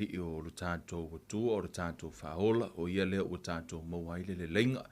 Alii o lo tatou Atua o le tatou Faaola, o Ia lea ua tatou maua ai le leleiga,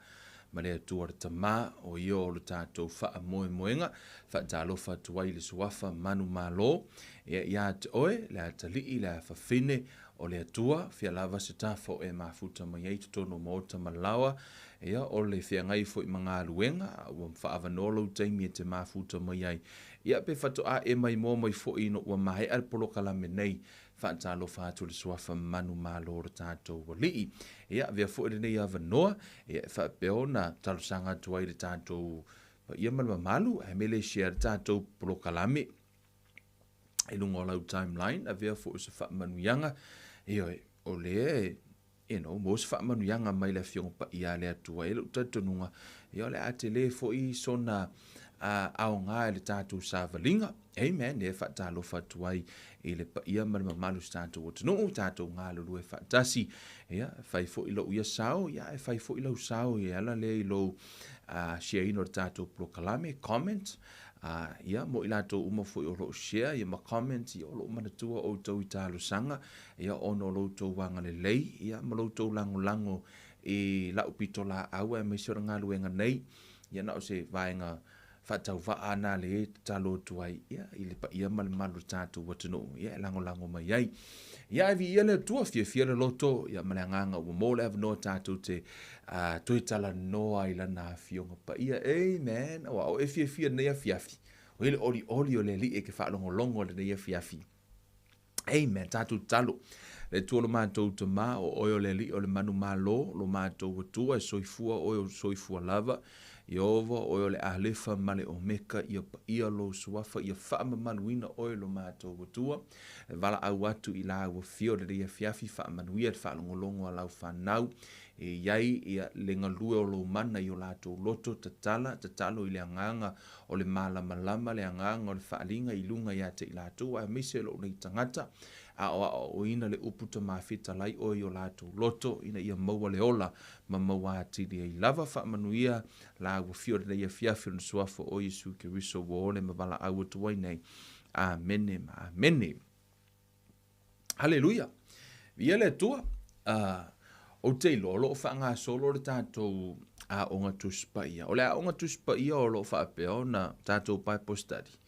ma le Atua le Tama, o Ia o lo tatou faamoemoega. Faatalofa atu ai i le Suafa manumalo, ia ia te oe, le atalii, le afafine o le Atua, fia lava se tafa o e mafuta mai ai i totonu o maota ma laoa, ia o le feagai foi ma galuega, ua faaavanoa lou taimi e te mafuta mai ai, ia pe faatoa e maimoa mai foi ina ua maea le polokalame nei. Faatalofa atu i le Suafa manumalo o le tatou Alii. Ia, avea foi lenei avanoa, ia, e faapea ona talosaga atu ai i le tatou paia ma le mamalu, ae mele e share le tatou polokalame i luga o lau timeline, avea foi o se faamanuiaga, ioe, o lea you know, maua se faamanuiaga mai le Afioga Paia a le Atua. E i ai lou talitonuga, ia o le a tele foi sona aoga i le tatou savaliga. Amen. E faatalofa atu ai i le paia ma le mamalu o si tatou atunuu, tatou galulue faatasi. Ia, e fai foi lou ia sao, ia e fai foi lau sao e ala lea i lou share-ina o le tatou polokalame, comment, ia, mo i latou uma foi o lo o share ia ma comment, ia o lo o manatua outou i talosaga, ia ona o lo outou agalelei, ia ma lo outou lagolago i la'u pitolaau aemaise o le galuega nei, ia na o se vaega faatauvaa na le tatalo atu ai, ia, i le paia ma le mamalu o le tatou atunuu, ia, e lagolago mai ai. Ia, ae viia le Atua, fiafia le loto, ia, ma le agaga ua maua le avanoa tatou te toe talanoa i Lana Afioga Paia. Amen. Aua o e fiafia i lenei afiafi, o ia le olioli o le Alii e te faalogologo i lenei afiafi. Amen. Tatou tatalo. Le Atua lo matou Tama, o oe o le Alii o le manumalo, lo matou Atua, e soifua oe o soifua lava. Ieova, o oe o le Alefa ma le Omeka, ia paia lou suafa, ia faamamaluina oe lo matou Atua. E valaau atu i lau afio i lenei afiafi, faamanuia le faalogologo a lau fanau, e i ai ia le galue o lou mana i o latou loto, tatala, tatalo i le agaga o le malamalama, le agaga o le faaaliga i luga ia te i latou, aemaise lou nei tagata, aoaoina le upu Tama fetalai oe i o latou loto, ina ia maua le ola ma maua atili ai lava. Faamanuia la ua fio i lenei afiafi o le Suafa o Iesu Keriso ua ole ma valaau atu ai nei. Amene ma amene. Haleluia! Viia le Atua! Ou te iloa o lo o faagasolo le tatou Aoga Tusi Paia. O le Aoga Tusi Paia o lo o faapea ona tatou Bible study,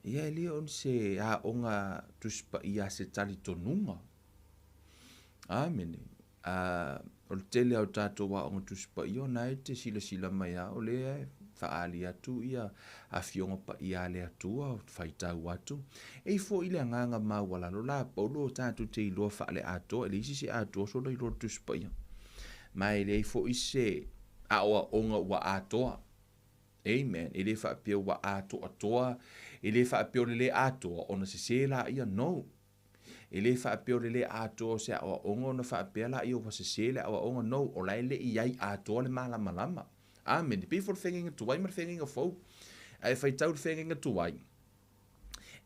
ia e le o se Aoga Tusi Paia a se talitonuga. Amene. A, o le tele lava o tatou aoga Tusi Paia o na e te silasila mai lava o lea e faaali atu ia Afioga Paia a le Atua, faitau atu. E i ai foi le agaga maualalo la a Paulo tatou te iloa faale-atoa, e leai se isi e atoa sona iloa i le Tusi Paia. Ma e leai foi se aoaoga ua atoa. Amen. E le faapea ua atoatoa, e le faapea o le le atoa ona sese laia, no. E le faapea o le le atoa o se aoaoga ona faapea laia ua sese le aoaoga, no, o la e le i ai atoa le malamalama. Amene. E pei foi o le feagaiga tuai ma le feagaiga fou. A e faitau i le feagaiga tuai,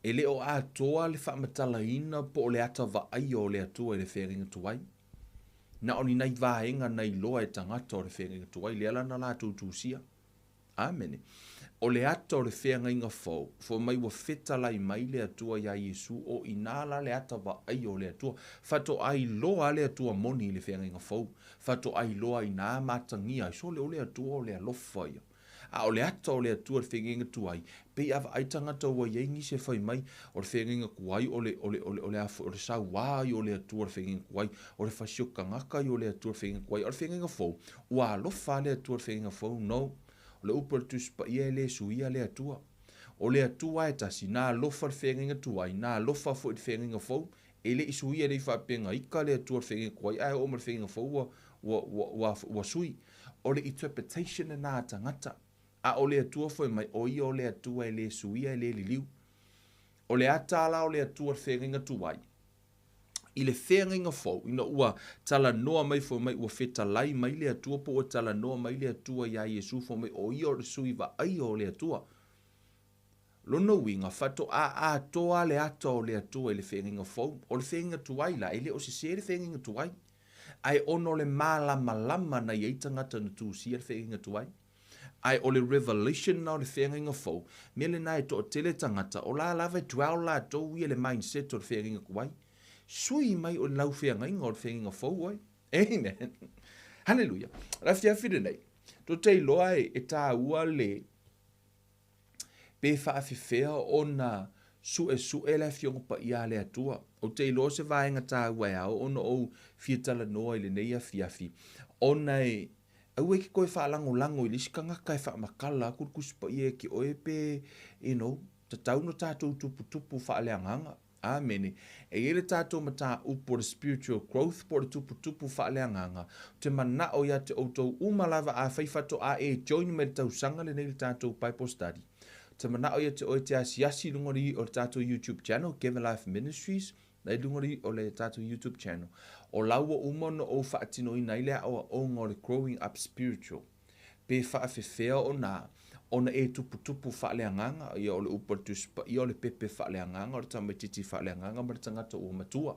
e le o atoa le faamatalaina po o le ata vaaia o le Atua i le feagaiga tuai. Na o ni nai vaega na iloa e tagata o le feagaiga tuai, lea la na latou tusia. Amene. O le ata o le feagaiga fou, fai mai ua fetalai mai le Atua iā Iesu, o inā la le ata vaaia o le Atua. Faatoa iloa le Atua moni i le feagaiga fou. Faatoa iloa inā matagia ai, sole o le Atua o le alofa ia. A o le ata o le Atua i le feagaiga tuai, pei a vaai tagata ua i ai nisi e fai mai, o le feagaiga tuai o le, o le, o le, o le a foi, o le sauā ia o le Atua i le feagaiga tuai, o le fasioki tagata ia o le Atua i le feagaiga tuai. A o le feagaiga fou, Ua alofa le Atua i le feagaiga fou, no. O le upu a le Tusi Paia e le suia le Atua. O le Atua e tasi, na alofa i le feagaiga tuai, na alofa foi i le feagaiga fou, e le i suia, e le i faapea na ita le Atua i le feagaiga tuai ae oo mai i le feagaiga fou ua, ua, ua, ua, ua sui. O le interpretation lena a tagata. A o le Atua fai mai, o Ia o le Atua e le suia, e le liliu. O le ata la o le Atua i le feagaiga tuai, i le feagaiga fou, ina ua talanoa mai fai mai ua fetalai mai le Atua po ua talanoa mai le Atua iā Iesu fai mai o ia o le sui vaaia o le Atua. Lona uiga, faatoa atoa le ata o le Atua i le feagaiga fou. O le feagaiga tuai la, e le o sese le feagaiga tuai, ae ona o le malamalama na i ai tagata na tusia le feagaiga tuai. Ae o le revelation na o le feagaiga fou, mea lena e toatele tagata, o la lava e dwell latou ia le mindset o le feagaiga tuai. Sui mai o le laufeagaiga o le feagaiga fou oe. Amen. Haleluia. O le afiafi lenei, tou te iloa e taua le pe faafefea ona suesue le Afioga Paia a le Atua. Ou te iloa se vaega taua e ao ona ou fia talanoa i lenei afiafi, ona e aua e te toe faalagolago i le isi tagata e faamatala atu le Tusi Paia ia te oe pe, you know, tatau ona tatou tuputupu faaleagaga. Amene. E i ai le tatou mataupu o le spiritual growth po o le tuputupu faaleagaga. Ou te manao ia te outou uma lava afai faatoa e join mai le tausaga lenei i le tatou Bible study. Ou te manao ia te oe te asiasi i luga o le tatou YouTube channel, Give a Life Ministries, la i luga o le tatou YouTube channel. O la ua uma ona ou faatinoina ai le aoaoga o le Growing Up Spiritual. Pe faafefea ona ona e tuputupu faaleagaga, ia o le upu a le Tusi Paia o le pepe faaleagaga, o le tamaitiiti faaleagaga ma le tagata ua matua.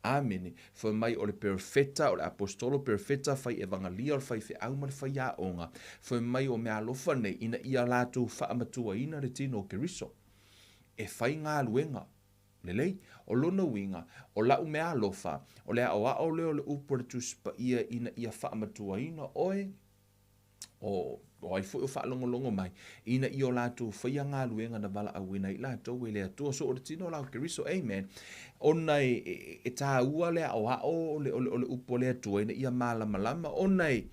Amene. Fai mai o le perofeta, o le aposetolo perofeta, fai evangalia, o le faifeau ma le faiaoga. Fai mai o meaalofa nei ina ia latou faamatuaina le tino o Keriso. E fai galuega. Lelei. O lona uiga, o lau meaalofa, o le aoao lea o le upu a le Tusi Paia ina ia faamatuaina oe, o, o ai foi o faalogologo mai, ina ia o latou faia galuega na valaauina ai i latou e le Atua. So o le tino la o Keriso, amen. Ona e, e, e tāua le aoao o le, o le, o le upu a le Atua ina ia malamalama, ona e,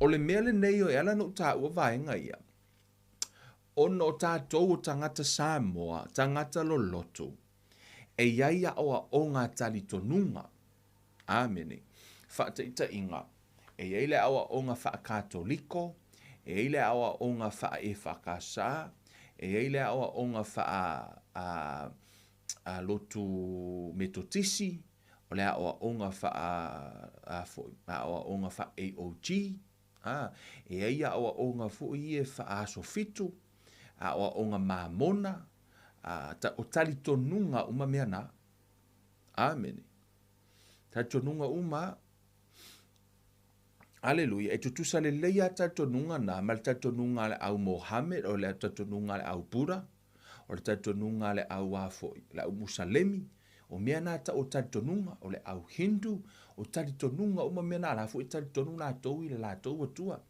o le mea lenei o e ala ona ou taua vaega ia, Ona o tatou o tagata Samoa, tagata loloto, e i ai aoaoga talitonuga. Amene. Faataitaiga, e i ai le aoaoga faa-Katoliko, e i ai le aoaoga faa-EFKS, e i ai le aoaoga faa a, a lotu Metotisi, o le aoaoga faa a foi, aoaoga faa-AOG, Ā, e ai aoaoga foi ia e faa-aso fitu, aoaoga mamona, ā, ta, o talitonuga uma mea na. Amene. Talitonuga uma. Aleluia. E tutusa lelei a talitonuga na ma le talitonuga a le au Mohammed, o le talitonuga a le au Buddha, O le talitonuga a le au a foi, le au Musalemi, o mea na tau o talitonuga, o le au Hindu, o talitonuga uma mea na, la foi e talitonu latou i le latou Atua.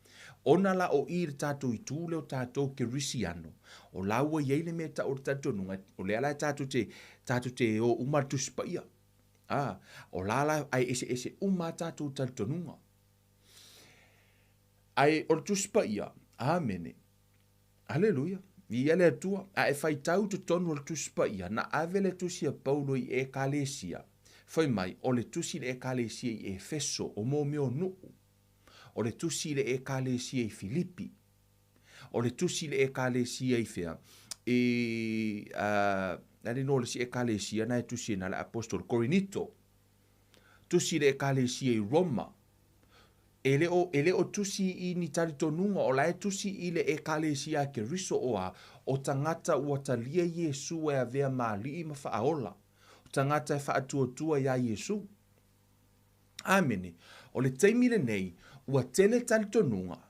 Ona la o i le tatou itu lea o tatou Kerisiano, o la ua i ai le mea e tau o le talitonuga, o lea la e tatou te, tatou te o uma le Tusi Paia. A, o la la, ae eseese uma a tatou talitonuga. Ae o le Tusi Paia, amene. Aleluia! Viia le Atua! A e faitau i totonu o le Tusi Paia, na ave le tusi a Paulo i Ekalesia, fai mai, o le tusi i le Ekalesia i Efeso, o mō mea o nuʻu. O le tusi i le Ekalesia i Filipi. O le tusi i le Ekalesia i whea? I, uh, ale no le si Ekalesia na e tusi na le apostolo Korinito. Tusi i le Ekalesia i Roma. E le o, e le o tusi i ni talitonuga, o la e tusi i le Ekalesia a Keriso o a, o tagata ua talia Iesu e avea ma alii ma faaola, o tagata e faatuatua iā Iesu. Amene. O le taimi lenei, ua tele talitonuga,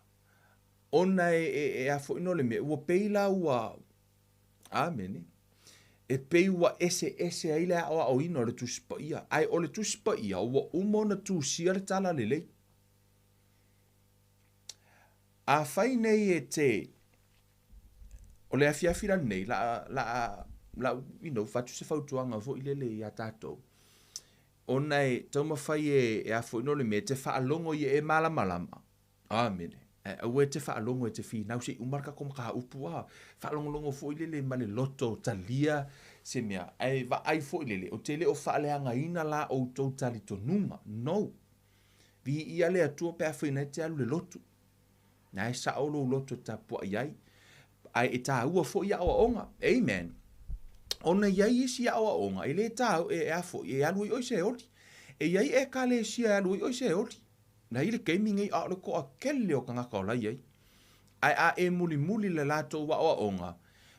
ona e, e, e a foi no le mea, ua pei la ua, Amene. E pei ua eseese ai le aoaoina o le Tusi Paia, ae o le Tusi Paia ua uma ona tusia le Talalelei. Afai nei e te, o le afiafi la lenei, la, la, la, you know, fatu se fautuaga foi lele iā tatou, ona e taumafai e, e a foi no le mea, e te faalogo ia e malamalama, Āmene. Ae aua e te faalogo e te finau se i uma le tatou mataupu a. Faalogologo foi lele ma le loto talia se mea. Ae vaai foi lele, ou te le o faaleagaina la outou talitonuga. No. Viia le Atua pe afai na e te alu i le lotu. Na e sao lou loto e tapuai ai. Ae e tāua foi aoaoga. Amen. Ona i ai isi aoaoga, e le tāu, e, e a foi, e alu ai oe se oli. E i ai ekalesia e alu ai oe se oli. Na i le taimi nei ʻaʻole toʻatele o tagata o la i ai. Ae a e mulimuli le latou aʻoaʻoga,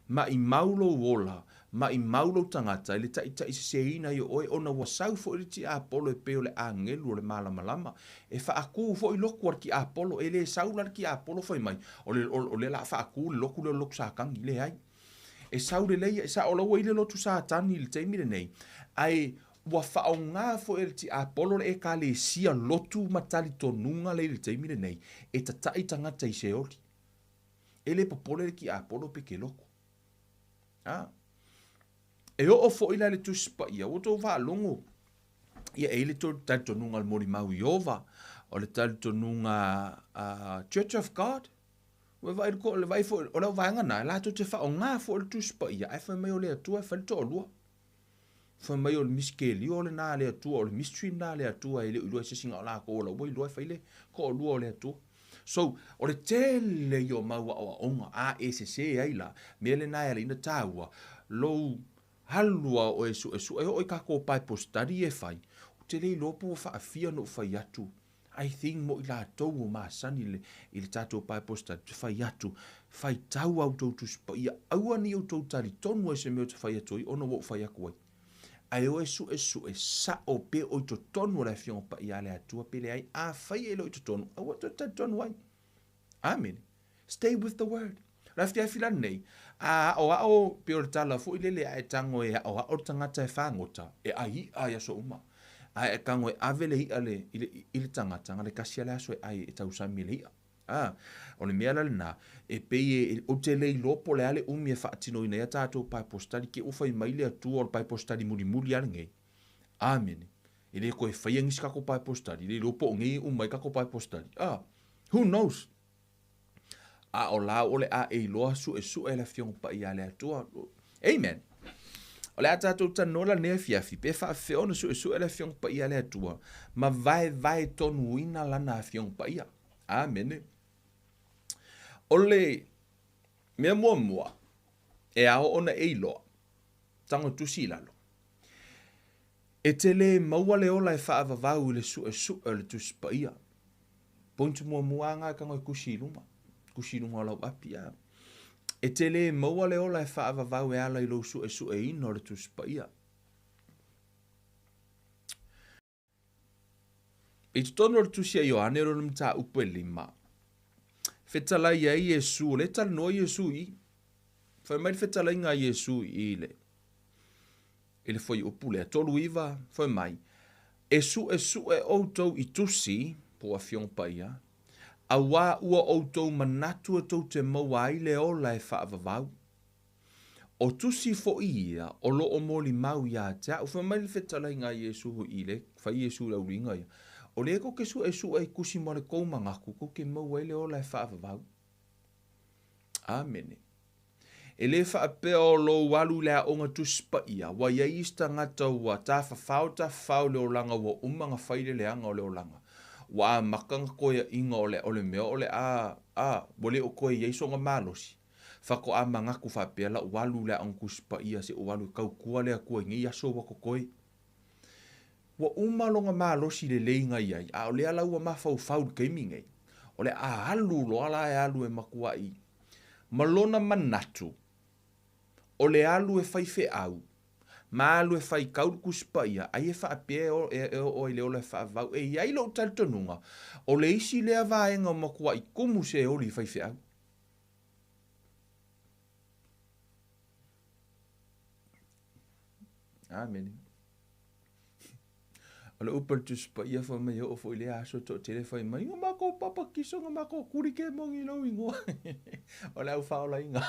maʻimau lou ola, maʻimau lou tagata i le taʻitaʻiseseina ai o ʻoe ona ua sau foi le tiapolo e pei o le ʻāgelu o le malamalama. E faatū foi lotu a le tiapolo, e le sau la le tiapolo fai mai, o le, o, o lea la a faatū le lotu lea o le lotu Satani. Leai. E sau lelei, e sao la ua i le lotu Satani i le taimi lenei, ae Ua faaaoga foi e le tiapolo le Ekalesia lotu ma talitonuga lea i le taimi lenei e tata'i tagata i Seoli. E le popole le tiapolo pe keloko. A. E oo foi la i le Tusi Paia, ua outou faalogo, ia e i ai le talitonuga o le molimau Ieova, o le talitonuga Church of God, Ua vaai le le vaai foi, o lau vaega na, latou te faaaoga foi le Tusi Paia, ae fai mai o le Atua e fai le toalua. Fai mai o le misikelio lena a le Atua, o le mystery lena a le Atua e le o iloa e se isi na o latou o la ua iloa e fai le toalua o le Atua. So, o le tele ia o mau aoaoga a e sese ai la, mea lena e ala ai ona taua lou alu lava o oe e suesue, e oo i tatou Bible study ia e fai, ou te le iloa po ua faafia ona ou fai atu I think mo i latou o masani i le, i le tatou Bible study, ou te fai atu, faitau a outou Tusi Paia, aua ne i outou talitonu ai i se mea ou te fai atu ai ona ua ou fai atu ai. Ae o e suesue sao pe o i totonu o le Afioga Paia a le Atua pe leai. Afai e le o i totonu, aua tou te talitonu ai. Amene. Stay with the word. O le afiafi la lenei, a aoao, pei o le tala foi lele a e tago e aoao le tagata e fagota, e ai i'a i aso uma. A e tago e ave le i'a le, i le, i le tagata, na le tasi a le aso e ai e tausami i le i'a. A, o le mea la lena, e pei e, ou te le iloa po o le a le umi e faatinoina ai a tatou Bible study, ke ua fai mai le Atua o le Bible study mulimuli lava lenei. Amene. E le toe faia nisi tatou Bible study, e le iloa po o nei e uma ai tatou Bible study. A, who knows? A o la o le a e iloa suesue le Afioga Paia a le Atua. Amen. O le a tatou talanoa la lenei afiafi, pe faafefea ona suesue le Afioga Paia a le Atua ma vaevae tonuina Lana Afioga Paia. Amene. O le mea muamua e ao ona e iloa, tago tusi i lalo. E te le maua le ola e faavavau i le suesue o le Tusi Paia. Point muamua a nga tago e tusi i luga, tusi i luga o lau api a. E te le maua le ola e faavavau e ala i lou suesueina o le Tusi Paia. I totonu o le Tusi a Ioane lona mataupu e lima, fetalai ai Iesu, o lea e talanoa Iesu i i. Fai mai le fetalaiga a Iesu i le i le fuaiupu lea, 39, fai mai, E suʻesuʻe ʻoutou i tusi, po o Afioga Paia, auā ua ʻoutou manatu e tou te maua ai le ola e faavavau. O tusi foʻi ia o lo o molimau iā te aʻu. Fai mai le fetalaiga a Iesu i le, fai Iesu i le auliga ia, O lea kou te suʻesuʻe i tusi ma le kou manatu, kou te maua ai le ola e faavavau. Amene. E le faapea o lou alu i le aoga Tusi Paia, ua i ai isi tagata ua tafafao tafafao i le olaga ua uma ona fai le leaga o le olaga. Ua amata ona toeaiina o le, o le mea o le a, a, ua le o toe i ai sona malosi. Faatoa manatu faapea lau alu i le aoga Tusi Paia se i ou alu e tautua le Atua i nei aso ua totoe. Ua uma lona malosi lelei na i ai, a o lea la ua mafaufau i le taimi nei, o le a alu loa la e alu e matuai ma lona manatu, o le alu e fai feau, ma alu e faitau le Tusi Paia, ai e faapea e oo ai le ola e faavavau. E i ai lou talitonuga, o le isi lea vaega o matuai tumu se oli i faifeau. Amene. O le upu a le Tusi Paia fai mai e oo foi i lea aso e toatele fai mai, Ua matou papatiso na matou tuli ke moni i lou igoa. O le au faaolaina.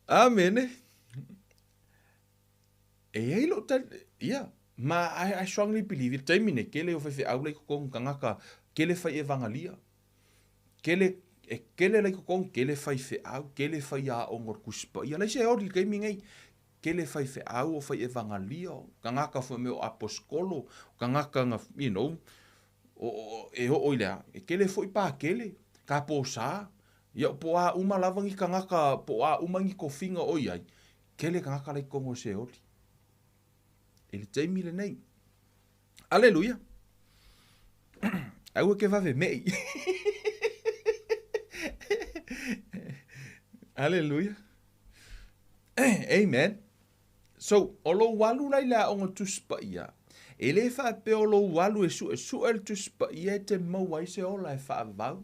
Amene. E i ai lou tali, ia, ma I, I strongly believe, i le taimi nei, kele o faifeau la i totonu tagata, kele fai evangalia, kele, e kele la i totonu, kele faifeau, kele faiaoga o le Tusi Paia. Leai se oli i le taimi nei, Kele faifeau, o fai evangalia, o tagata foi mea o aposikolo, o tagata na, you know, o, o, e oo i le a, e kele foi pakele, ka pōsā, ia po o a uma lava ni tagata, po o a uma ni tofiga o i ai, kele tagata la i totonu o Seoli. I le taimi lenei. Aleluia! Aua ke vave meʻi. Aleluia. Amen. So, o lou alu la i le aoga Tusi Paia, e le faapea o lou alu e suesue le Tusi Paia e te maua ai se ola e faavavau.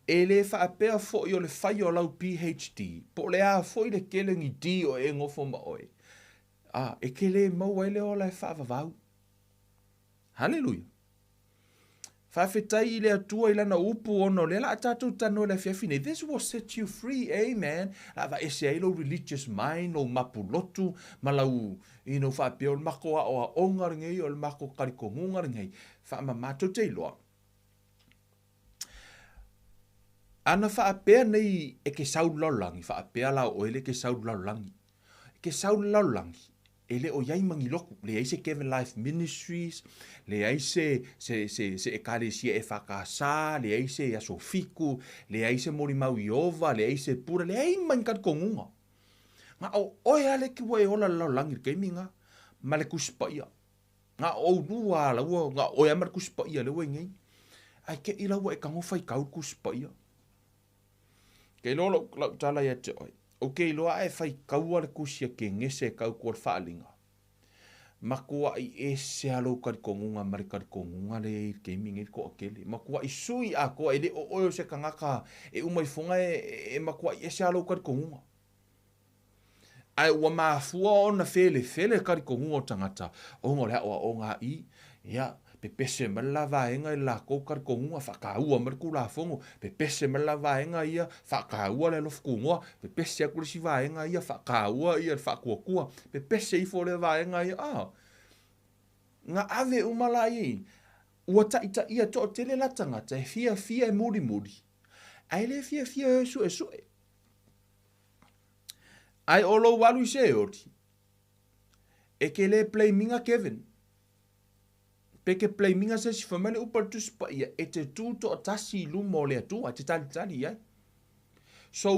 E le faapea foi o le fai o lau PhD, po o le a foi le kele ni D o e nofo ma oe. A, e ke lē maua ai le ola e faavavau. Haleluia! Faafetai i le Atua i Lana upu ona o lea la a tatou talanoa i le afiafi nei. This will set you free, amen. La aveese ai lou religious mind, lou mapulotu, ma lau, you know, faapea o le makou aoaoga lenei, o le makou talitonuga lenei. Faamama tou te iloa. Ana faapea nei e ke sau le lalolagi, faapea la o oe le ke sau le lalolagi. E ke sau le lalolagi, e le o iai ma ni lotu, leai se Kevin Life Ministries, leai se, se, se, se ekalesia EFKS, leai se Aso Fitu, leai se Molimau Iova, leai se Pura, leai ma ni talitonuga. Na o oe lava le ke ua e ola i le lalolagi i le taimi lena, ma le Tusi Paia. Na o oulua lava la ua, na o oe lava ma le Tusi Paia lea ua i nei. Ae te i la ua e tago faitau le Tusi Paia. Ke iloa lau, lau tala ia te oe, ou te iloa a e faitaua le Tusi a Kenese e tau atu o le Faaaliga, matuai ese lava lou talitonuga ma le talitonuga lea e i ai i le taimi nei le toatele. Matuai sui atoa, e le o oe o se tagata e uma ifoga e, e matuai ese lava lou talitonuga. Ae ua mafua ona felefele le talitonuga o tagata ona o le aoaoga i, ia, pepese mai le la vaega i le latou talitonuga, faataua mai le Tulafono, pepese mai le la vaega ia, faataua le alofa tunoa, pepese atu le isi vaega ia, faataua ia le faatuatua, pepese ifo lea vaega ia, a, na ave uma la ia i, ua taitaia toatele la tagata e fiafia e mulimuli, ae le fiafia e o e suesue. Ae o lou alu i Seoli, e ke lē blame ina Kevin. Pe ke blame ina se isi, fai mai le upu a le Tusi Paia, e te tu toatasi i luma o le Atua, e te talitali i ai. So,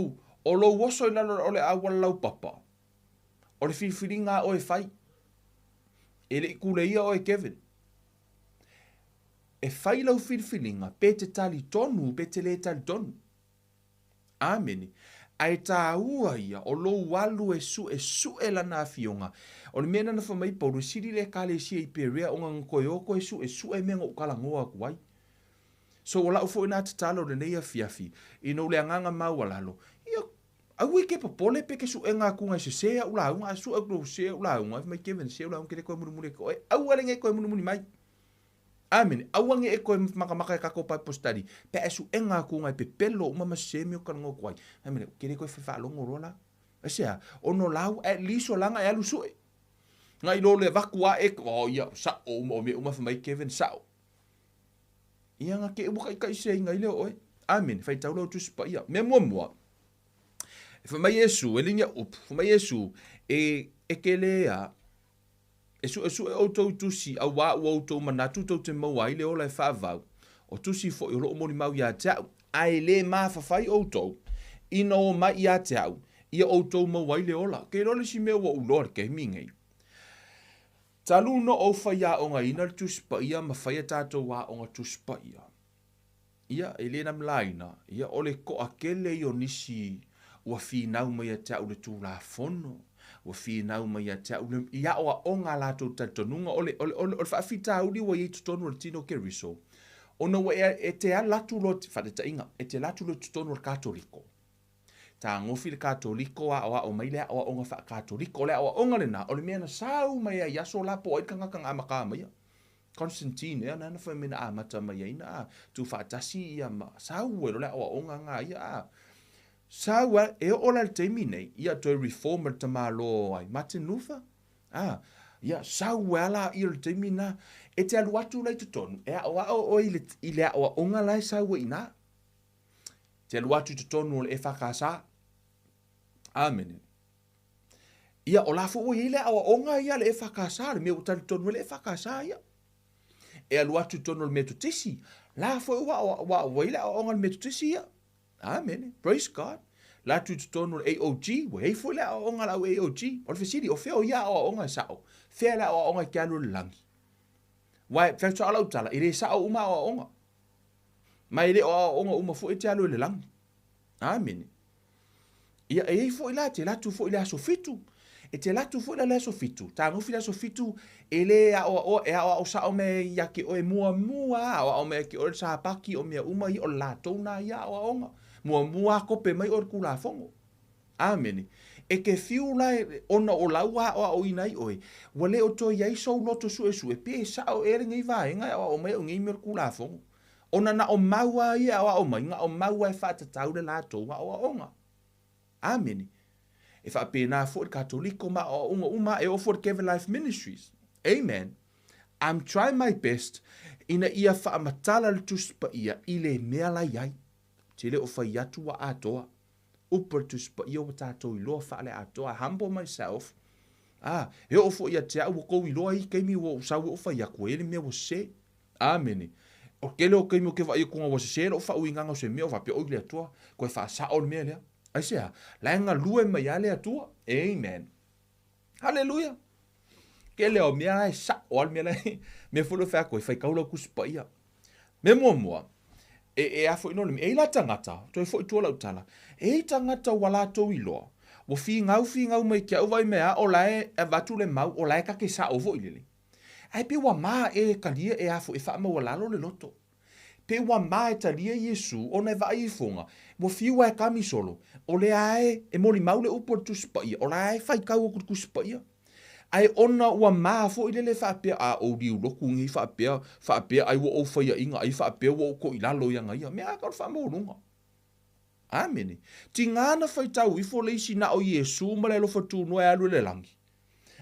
o lou oso i lalo o le auala laupapa, o le filifiliga a oe e fai. E le i kuleia oe Kevin. E fai lau filifiliga, pe te talitonu, pe te lē talitonu. Amene. Ae tāua ia o lou alu e suʻesuʻe lana afioga. O le mea lena na fai mai Paulo, e sili le Ekalesia i Perea ona na toe o toe suʻesuʻe mea na ou talanoa atu ai. So o lau foi na tatalo i lenei afiafi, ina o le agaga maualalo, ia, aua e ke popole pe ke suʻega atu na e sese au lauga, a suʻe atu sese au lauga, fai mai Kevin, sese au lauga, ke le toe mulimuli atu oe, aua le ne toe mulimuli mai. Amene. Aua ne e toe makamaka e kakou Bible study, pe a e suʻega atu na e pepelo uma ma sese mea o talanoa atu ai. Amene. Ke le toe faalogo loa la. Aisea? Ona o lau, at least o laga e alu suʻe. Ngai lo le avatu a e, oh ia, saʻo uma, o mea uma fai mai Kevin, saʻo. Ia nga ke ua taʻitaʻiseina ai lea o oe. Amene. Faitau lau Tusi Paia. Mea muamua, e fai mai Iesu, e le ni upu, fai mai Iesu, e, e ke lē a, E suʻesuʻe ʻoutou i tusi, auā ua outou manatu tou te maua ai le ola e faavau, o tusi foi o loʻu molimau iā te aʻu, a e lē mafafai ʻoutou, ina o mai iā te aʻu, ia ʻoutou maua ai le ola. Ke iloa le isi mea ua ou iloa i le taimi nei. Talu ona ou faiaogaina le Tusi Paia ma fai a tatou aoga Tusi Paia. Ia, e le namalaina, ia, o le toatele ia o nisi ua finau mai ia te au le Tulafono, ua finau mai ia te au le, i aoaoga a latou talitonuga, o le, o le, o le, o le faafitauli ua i ai i totonu o le tino o Keriso, ona ua e, e te ala atu loa, faataitaiga, e te ala atu loa i totonu o le Katoliko. Tagofi le Katoliko, aoao mai le aoaoga faa-Katoliko. O le aoaoga lena, o le mea na sau mai ai i aso la po o ai le tagata na amata maia. Constantine ea nana fai mai na amata mai ai na a tuufaatasi ia ma sau ai loa le aoaoga nga ia a sau a e oo la i le taimi nei ia toe reform le tamaloa ai Martin Luther a ia sau ai la ia le taimi na e te alu atu la i totonu e aoao oe i le, i le aoaoga la e sau ai ina te alu atu i totonu o le EFKS. Amene. Ia, o la foi ua i ai le aoaoga ia a le EFKS, le mea ua talitonu ai le EFKS ia. E alu atu i totonu o le Metotisi, la foi ua, ua, ua i ai le aoaoga a le Metotisi ia. Amene. Praise God. La atu i totonu o le AOG, ua i ai foi le aoaoga a le au AOG. O le fesili, o fea o ia aoaoga e sao? Fea le aoaoga e te alu i le lagi? Aua e fai atu lau tala, e le sao uma aoaoga. Ma e le o aoaoga uma foi e te alu i le lagi. Amene. Ia, e i ai foi la, e te alu atu foi i le aso Fitu. E te alu atu foi la i le aso Fitu, tagofi le aso Fitu, e lē aoaoa, e aoao sao mai ia te oe muamua lava, aoao mai ia te oe le Sapati, o mea uma ia, o le latou lena ia aoaoga. Muamua lava kope mai oe le Tulafono. Amene. E te fiu la e, ona o lau aoaoina ai oe, ua le o toe i ai sou loto suesue, pe sao ea lenei vaega e aoao mai au i nei mea o le Tulafono. Ona na o mau lava ia e aoao mai, na o mau lava e faatatau le latou aoaoga. Amene. E faapena foi le Katoliko ma aoaoga uma, e oo foi i le Kevin Life Ministries. Amen. I'm trying my best ina ia faamatala le Tusi Paia i le mea la i ai. Ou te le o fai atu ua atoa. Upu a le Tusi Paia ua tatou iloa faale-atoa. I humble myself. Ah, e oo foi ia te au ua tou iloa i taimi ua ou sau ai ou fai atu, e i ai le mea ua sese. Amene. O le tele o taimi ou te vaai atu ua sese lou faauigaga o se mea, ou faapea, oi le Atua, toe faasao le mea lea. Aisea? La e galue mai lava le Atua. Amen. Haleluia! Tele o mea la e sao lava le mea la e, mea foi lea e fai atu ai, faitau lau Tusi Paia. Mea muamua, e, e a foi no le mea, e i ai la tagata, toe foi i tua lau tala, e i ai tagata ua latou iloa, ua finau finau mai ke au vaai mai a o la e avatu le mau, o la e ta te sao foi lele. Ae pei ua ma e talia e a foi e faamaualalo le loto. Pei ua ma e talia Iesu ona e vaai ifoga, ua fiu a e kami solo, o lea e e molimau le upu a le Tusi Paia, o la e faitau atu i le Tusi Paia. Ae ona ua ma foi lele faapea, a ou liu lotu nei faapea, faapea ai ua ou faiaina, ai faapea ua ou toilalo ia na ia. Mea a tau le faamaualuga. Amene. Tiga na faitau ifo le isi na o Iesu ma le alofa tunoa e alu i le lagi.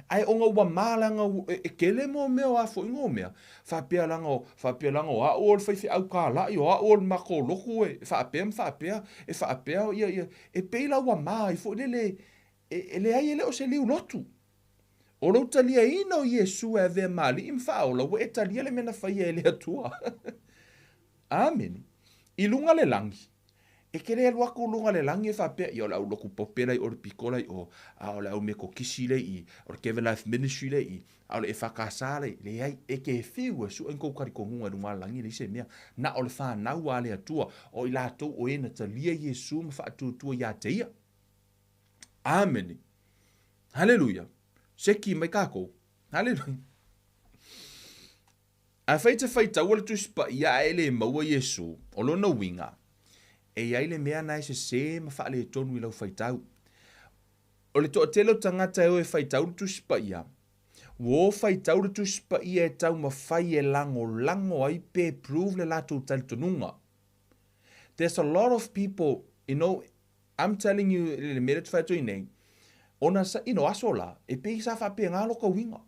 Ae ona ua ma leaga e tele mo mea o a foi no mea, faapea leaga faapea leaga o a'u o le faifeau tāla'i, o a'u o le matou lotu e faapea ma faapea, e faapea ia ia e pei la ua ma ai foi lele e leai e le o se liu lotu. O lou taliaina o Iesu e avea ma Alii ma Faaola ua e talia le mea na faia e le Atua. Amene. I luga le lagi. E te le alu atu luga le lagi e faapea, ia o le au lotu pope la i o le piko la i o, a o le au Metotisi la i i, o le Kevin Life Ministry la i i, a o le EFKS la i, leai, e te fiu e sue ni tou talitonuga i luga le lagi e leai se mea. Na o le fanau a le Atua, o i latou o e na talia Iesu ma faatuatua ia te ia. Amene. Haleluia. Seki mai kākou. Haleluia. Afai e te faitaua le Tusi Paia ae e le maua Iesu, o lona uiga, e i ai le mea na e sesē ma faaletonu i lau faitau. O le toatele o tagata e o e faitau le Tusi Paia, ua o faitau le Tusi Paia e taumafai e lagolago ai pe prove le latou talitonuga. There's a lot of people, you know, I'm telling you i le mea lea ou te fai atu ai nei, ona sa, you know, aso la, e pei sa faapena lota uiga.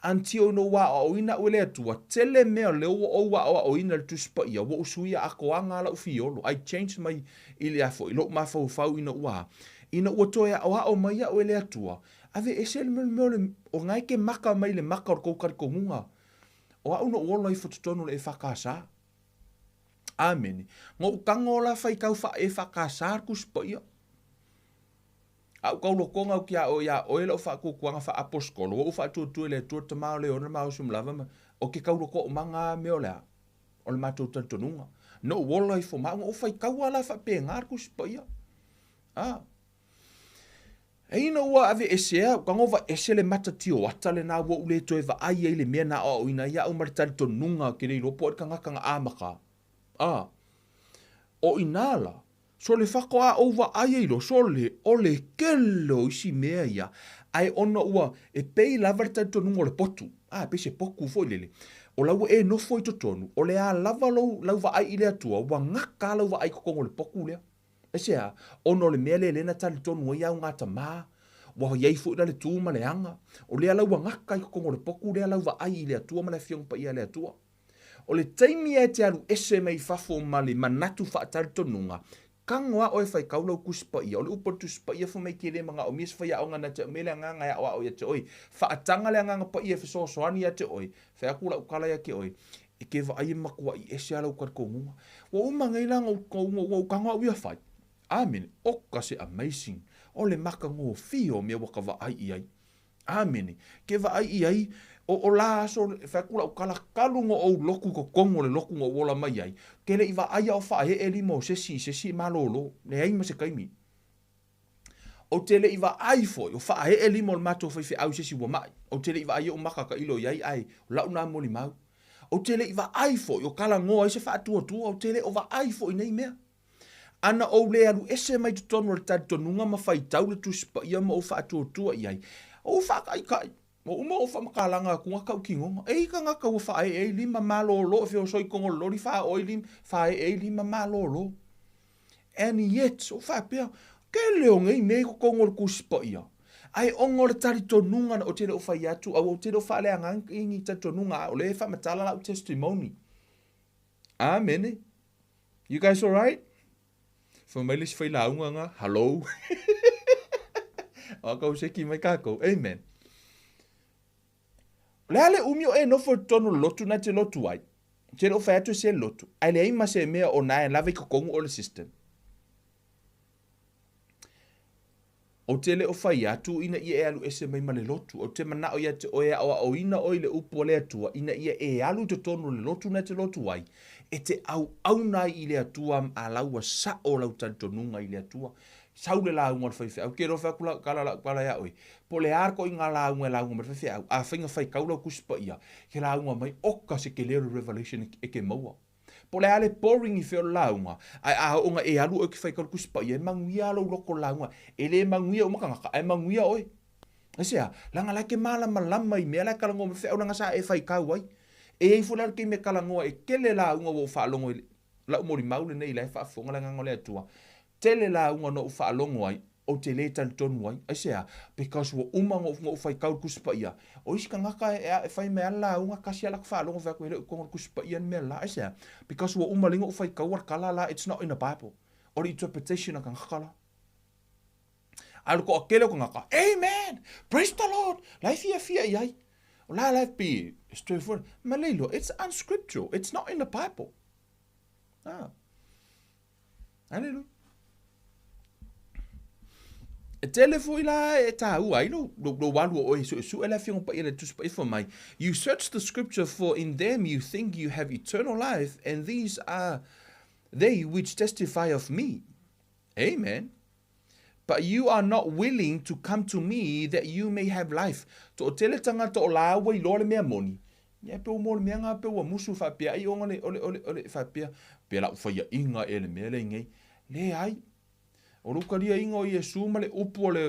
Until ina ua aoaoina au e le Atua, tele mea lea ua ou aoaoina i le Tusi Paia, ua ou suia atoaga lou fiolo. I changed my, i le a foi, lou mafaufau ina ua, ina ua toe aoao mai au e le Atua, ave ese le mea o le, o na e te maka mai le maka o le tou talitonuga. O au na ou ola ifo totonu o le EFKS. Amene. Na ou tago la faitau faa-EFKS le Tusi Paia. A ou taulokona au ki a oe iā oe lau faatuatuaga faa-aposetolo, ua ou faatuatua i le Atua le Tama o le Ona Malosi uma lava, ma o ke taulokoomaga a mea o le a? O le matou talitonuga. Na ou ola ifo ma au, na ou faitaua la faapena le Tusi Paia. A. E ina ua aveesea, ua tago vaese le mata tioata lena ua ou le toe vaai ai i le mea na aoaoina ai iaʻu ma le talitonuga ke le iloa po o ai le tagata na amata. A. O inā la, Sole faatoa ou vaai ai loa, sole, o le tele o isi mea ia, ae ona ua, e pei lava le talitonuga o le potu, a, e pei se potu foi lele, o la ua e nofo i totonu, o le a lava lou, lau vaai i le Atua, ua gata lava lau vaai i totonu o le potu lea. Aisea? Ona o le mea lea lea na talitonu ai au gatama, ua i ai foi la le tu ma le aga, o lea la ua gata i totonu o le potu lea lau vaai i le Atua ma le Afioga Paia a le Atua. O le taimi e te alu ese mai fafo ma le manatu faatalitonuga, tago a oe faitau lau Tusi Paia. O le upu a le Tusi Paia fai mai ke le manaomia se faiaoga na te aumai le Agaga e aoao ia te oe. Faataga le Agaga Paia e fesoasoani ia te oe. Fai atu lau tala ia te oe, e ke vaai e matuai ese a lau talitonuga. Ua uma nei la ona ou tago au ia fai. Amene. Oka se amazing. O le matagofie o mea ua ka vaai i ai. Amene. Ke vaai i ai, o, o la aso, e fai atu lau tala, talu ona ou lotu i totonu o le lotu na ou ola mai ai, ke le i vaai a o faaee lima o sesi i sesi e malolo, leai ma se taimi. Ou te le i vaai foi o faaee lima o le matou faifeau i sesi ua mai. Ou te le i vaai i ou maka tailo i ai, ae o lau na molimau. Ou te le i vaai foi o talanoa ai se faatuatua, ou te le o vaai foi i nei mea. Ana ou le alu ese mai totonu o le talitonuga ma faitau le Tusi Paia ma ou faatuatua i ai, ou faakaikaʻi, ua uma ou faamatalaga atu ga kau tinoga. Ei tagata ua faaee ai lima malolo e feoso i totonu o le loli faaoo ai lima, faaee ai lima malolo. And yet, ou faapea, tele o nei mea i totonu o le Tusi Paia, ae ona o le talitonuga na, ou te le o fai atu, aua ou te le o faaleagaina ni talitonuga, a o lea e faamatala lau testimony. Amene. You guys alright? Fai mai le isi failauga nga, hello. O kau seki mai kākou. Amen. O le a le umi o e nofo i totonu o le lotu na te lotu ai. Te le o fai atu e se lotu. Ae leai ma se mea o na e lava i totonu o le system. Ou te le o fai atu ina ia e alu ese mai ma le lotu. Ou te manao ia te oe e aoaoina oe i le upu a le Atua, ina ia e alu i totonu o le lotu na e te lotu ai, e te auauna ai i le Atua a la ua sao lau talitonuga i le Atua. Sau le lauga o le faifeau, ke loa fai atu lau tala lau tala ia oe, po o le a koiga lauga e lauga mai le faifeau, afai na faitau lau Tusi Paia, ke lauga mai, oka se tele o le revelation e ke maua. Po o le a le boring i fea o le lauga, ae a oo ina e alu oe e te faitau i le Tusi Paia, e manuia lou loto i le lauga. E le manuia uma tagata, ae manuia oe. Aisea? Leaga la e te malamalama i mea la e talanoa mai feau leaga sa e faitau ai. E i ai foi la le taimi e talanoa e tele lauga ua ou faalogo i lau molimau lenei la e faafofoga le Agaga o le Atua, tele lauga na ou faalogo ai, ou te le talitonu ai. Aisea? Because ua uma ona ou faitau i le Tusi Paia. O isi tagata e fai mai lava le lauga, tasi lava lata faalogo fai atu e le o i totonu o le Tusi Paia le mea la. Aisea? Because ua uma lea ona ou faitaua le tala la, it's not in the Bible. O le interpretation a tagata la. A o le toatele o tagata, Amen! Praise the Lord! La e fiafia i ai. O la la e pei e straightforward. Ma le iloa, it's unscriptural. It's not in the Bible. Ah. Hallelujah. E tele foi la e tāua ai lou, lou, lou alu o oe e suesue le Afioga Paia le Tusi Paia fai mai, You search the scripture for in them you think you have eternal life and these are they which testify of me. Amen. But you are not willing to come to me that you may have life. Toʻatele tagata o lāua iloa le mea moni. Ia pe ua mo le mea nga pe ua musu faapea ai ona le ole ole ole faapea pe lau faiaʻiga ea le mea lea nei. Leai. O lou taliaiga o Iesu ma le upu o le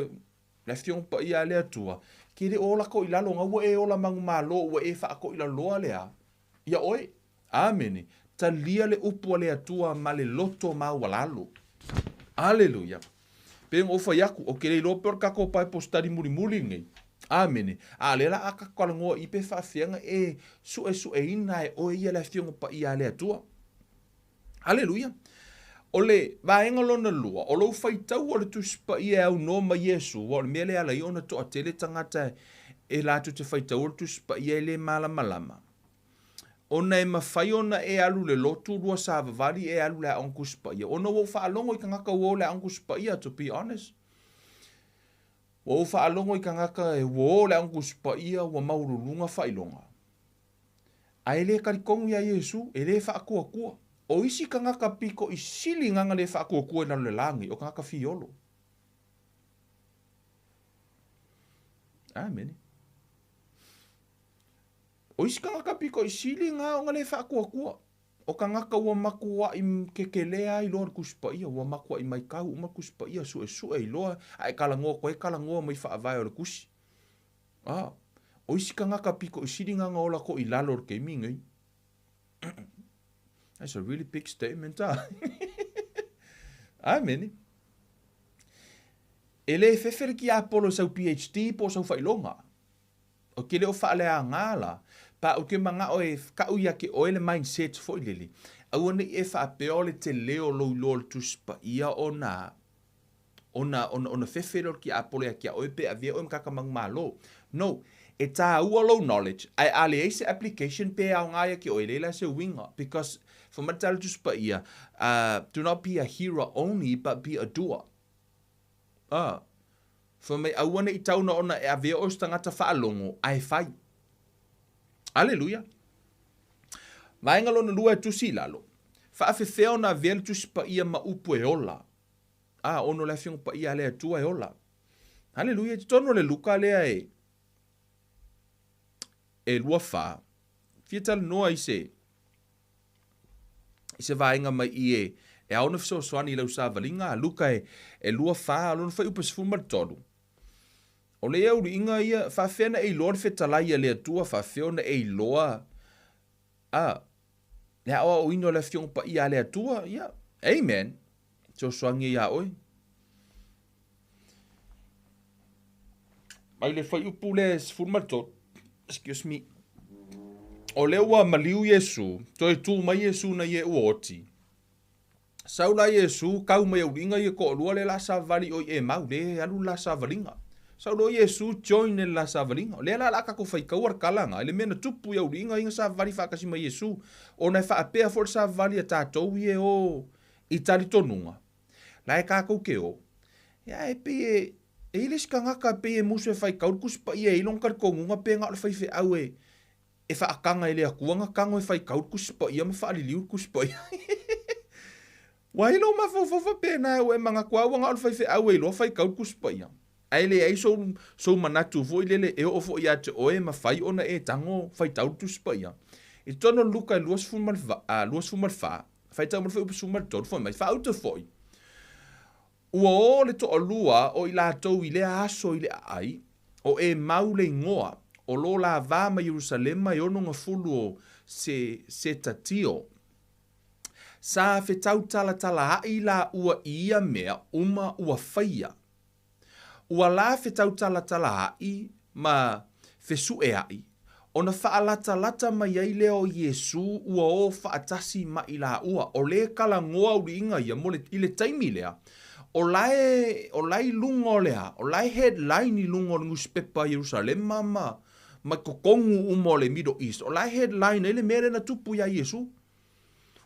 le Afioga Paia a le Atua, ke le o ola toʻilalo na ua e ola manumalo ua e faatoʻilaloa le a? Ia oe. Amene. Talia le upu a le Atua ma le loto maualalo. Aleluia. Pei ona ou fai atu, ou te le iloa pe o le tatou Bible study mulimuli lenei. Amene. A o lea la a tatou talanoa i pe faafefea ona e suesueina e oe ia le Afioga Paia a le Atua. Aleluia. O le vaega lona lua, o lou faitau o le Tusi Paia e aunoa ma Iesu, aua o le mea lea e ala ai ona toatele tagata e latou te faitaua le Tusi Paia e le malamalama. Ona e mafai ona e alu i le lotu lua savavali e alu i le aoga Tusi Paia. Ona ua ou faalogo i tagata ua o i le aoga Tusi Paia, to be honest. Ua ou faalogo i tagata e ua o i le aoga Tusi Paia ua maualuluga faailoga. Ae le talitonu iā Iesu, e le faatuatua. O isi tagata pito i sili nana le faatuatua i lalo le lagi, o tagata fiolo. Amene. O isi tagata pito i sili na ona le faatuatua. O tagata ua matuaʻi kekelē a iloa le Tusi Paia, ua matuaʻi maitau uma le Tusi Paia, suesue iloa, a e talanoa atu ai, talanoa mai faavae o le Tusi. A, o isi tagata pito i sili na na ola koʻi lalo o le taimi nei. That's a really big statement, ah. Amene. E le fefe le tiapolo i sau PhD po o sau faailoga. Ou te le o faaleaga la, pa ou te manao e kau ia te oe le mindset foi lele. Aua ne i e faapea o le tele o lou iloa o le Tusi Paia ona ona, ona, ona fefe lea o le tiapolo ia te oe pe avea oe ma tagata manumalo. No. E tāua lou knowledge, ae a leai se application pe aoga ia te oe, leai la se uiga. Because, fai mai le tala Tusi Paia, uh, do not be a hearer only, but be a doer. Ah. Fai mai, aua ne i tau na ona e avea oe o se tagata faalogo, ae fai. Aleluia. Vaega lona lua e tusi i lalo. Faafefea ona avea le Tusi Paia ma upu e ola. A, ono le Afioga Paia a le Atua e ola. Haleluia, i totonu o le Luka lea e, e lua whā, fia talanoa i se, i se vaega mai i e E ao ona fesoasoani i lau savaliga, Luka e, e 2 4, lona fuaiupu 13. O le auliiga ia, faafefea ona e iloa le fetalai a le Atua, faafefea ona e iloa a, le aoaoina o le Afioga Paia a le Atua, ia, amen. Fesoasoani ia iā oe. Mai le fuaiupu le 13, excuse me, o lea ua maliu Iesu, toe tu mai Iesu na ie ua oti. Sau la Iesu, kau mai auliiga ia toalua lea la savali o i Emau, le alu le la savaliga. Sau loa Iesu join le la savaliga. O lea la o le a tatou faitaua le tala na, i le mea na tupu i auliiga ia na savali faatasi ma Iesu, ona e faapea foi le savali a tatou ia e o i talitonuga, la e tatou te o, ia e pei e, e i ai le isi tagata e pei e musu e faitau le Tusi Paia e i ai lona talitonuga pe na o le faifeau e, e faataga e le Atua na tago e faitau le Tusi Paia ma faaliliu le Tusi Paia. Ua ai lou mafaufau faapena ua e manatu lava ua na o le faifeau e iloa faitau le Tusi Paia. Ae leai sou, sou manatu foi lele e oo foi ia te oe e mafai ona e tago faitau le Tusi Paia. I totonu o Luka e 24, faitau mai le fuaiupu 13, fai mai, Faauta foi, Ua o le toalua o i latou i lea aso i le aai, o Emau le igoa, o lo la va ma Ierusalema e 60 o se setatio. Sa fetautalatalaai laua i ia mea uma ua faia. Ua la fetautalatalaai ma fesuʻeaʻi, ona faalatalata mai ai lea o Iesū ua o faatasi ma i laua. O le kalagoa uliiga ia mo le, i le taimi lea, o la e, o la e i luga o le a, o la e headline i luga o le nusipepa a Ierusalema ma, ma i totonu uma o le Middle East, o la e headline ai le mea lea na tupu iā Iesū.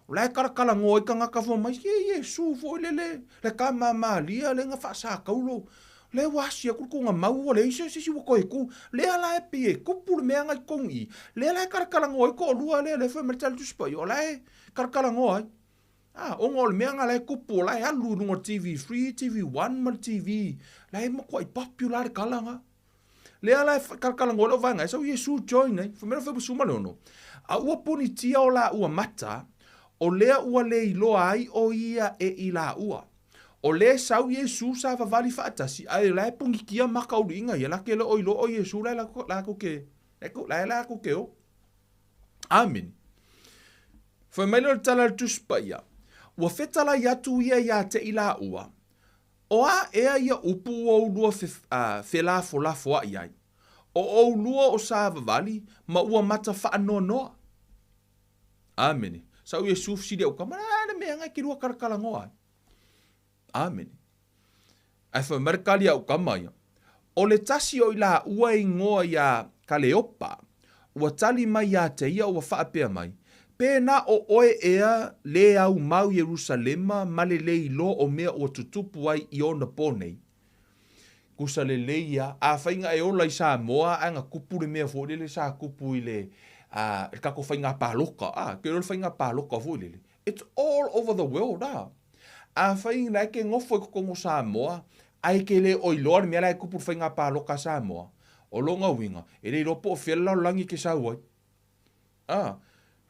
O la e kalakalanoa ai tagata fua mai, se Iesu foi lele, le tama a Maria lea na faasataulo, lea ua asi atu le tuugamau ua leai se isi ua toe tu. Lea la e pei e tupu le mea na i totonu i i, lea la e kalakalanoa ai toalua lea, lea fai mai le tala Tusi Paia, o la e kalakalanoa ai. A, ona o le mea na la e tupu, o la e alu i luga o le TV3, TV1 ma le TV, la e matuai popular le tala na. Lea la e kalakalanoa ai lou vaega e sau Iesu join ai. Fai mai le fuaiupu 16, A ua ponitia o laua mata, o lea ua le iloa ai o ia e i laua. O lea e sau Iesu savavali faatasi, ae o la e ponitia maka uliiga ia, la ke le o iloa o Iesu la e latou ke, la e latou ke o. Amene. Fai mai lea o le tala a le Tusi Paia, Ua fetalai atu ia iā te i laua, O a ea ia upu ua oulua felafolafoaʻi ai? O ʻoulua o savavali ma ua mata faanoanoa. Amene. Sau Iesu fesili au kama, a le mea ngai ke lua kalakalanoa ai. Amene. Ae fai mai le kali au kama ia, O le tasi o i laua e igoa iā Kaleopa, ua tali mai iā te ia ua faapea mai, Pēnā ʻo ʻoe ea lē au mau Ierusalema ma le lē iloa o mea ua tutupu ai i ona pō nei? Kusa lelei ia, afai na e ola i Samoa ae na tupu le mea foi lele sa tupu i le, a, le tatou faiga paloka, a, ke iloa le faiga paloka foi lele, it's all over the world, a. Afai la e ke nofo i totonu o Samoa ae ke le o iloa le mea la e tupu i le faiga paloka a Samoa, o lona uiga, e le iloa po o fea le lalolagi e ke sau ai. A,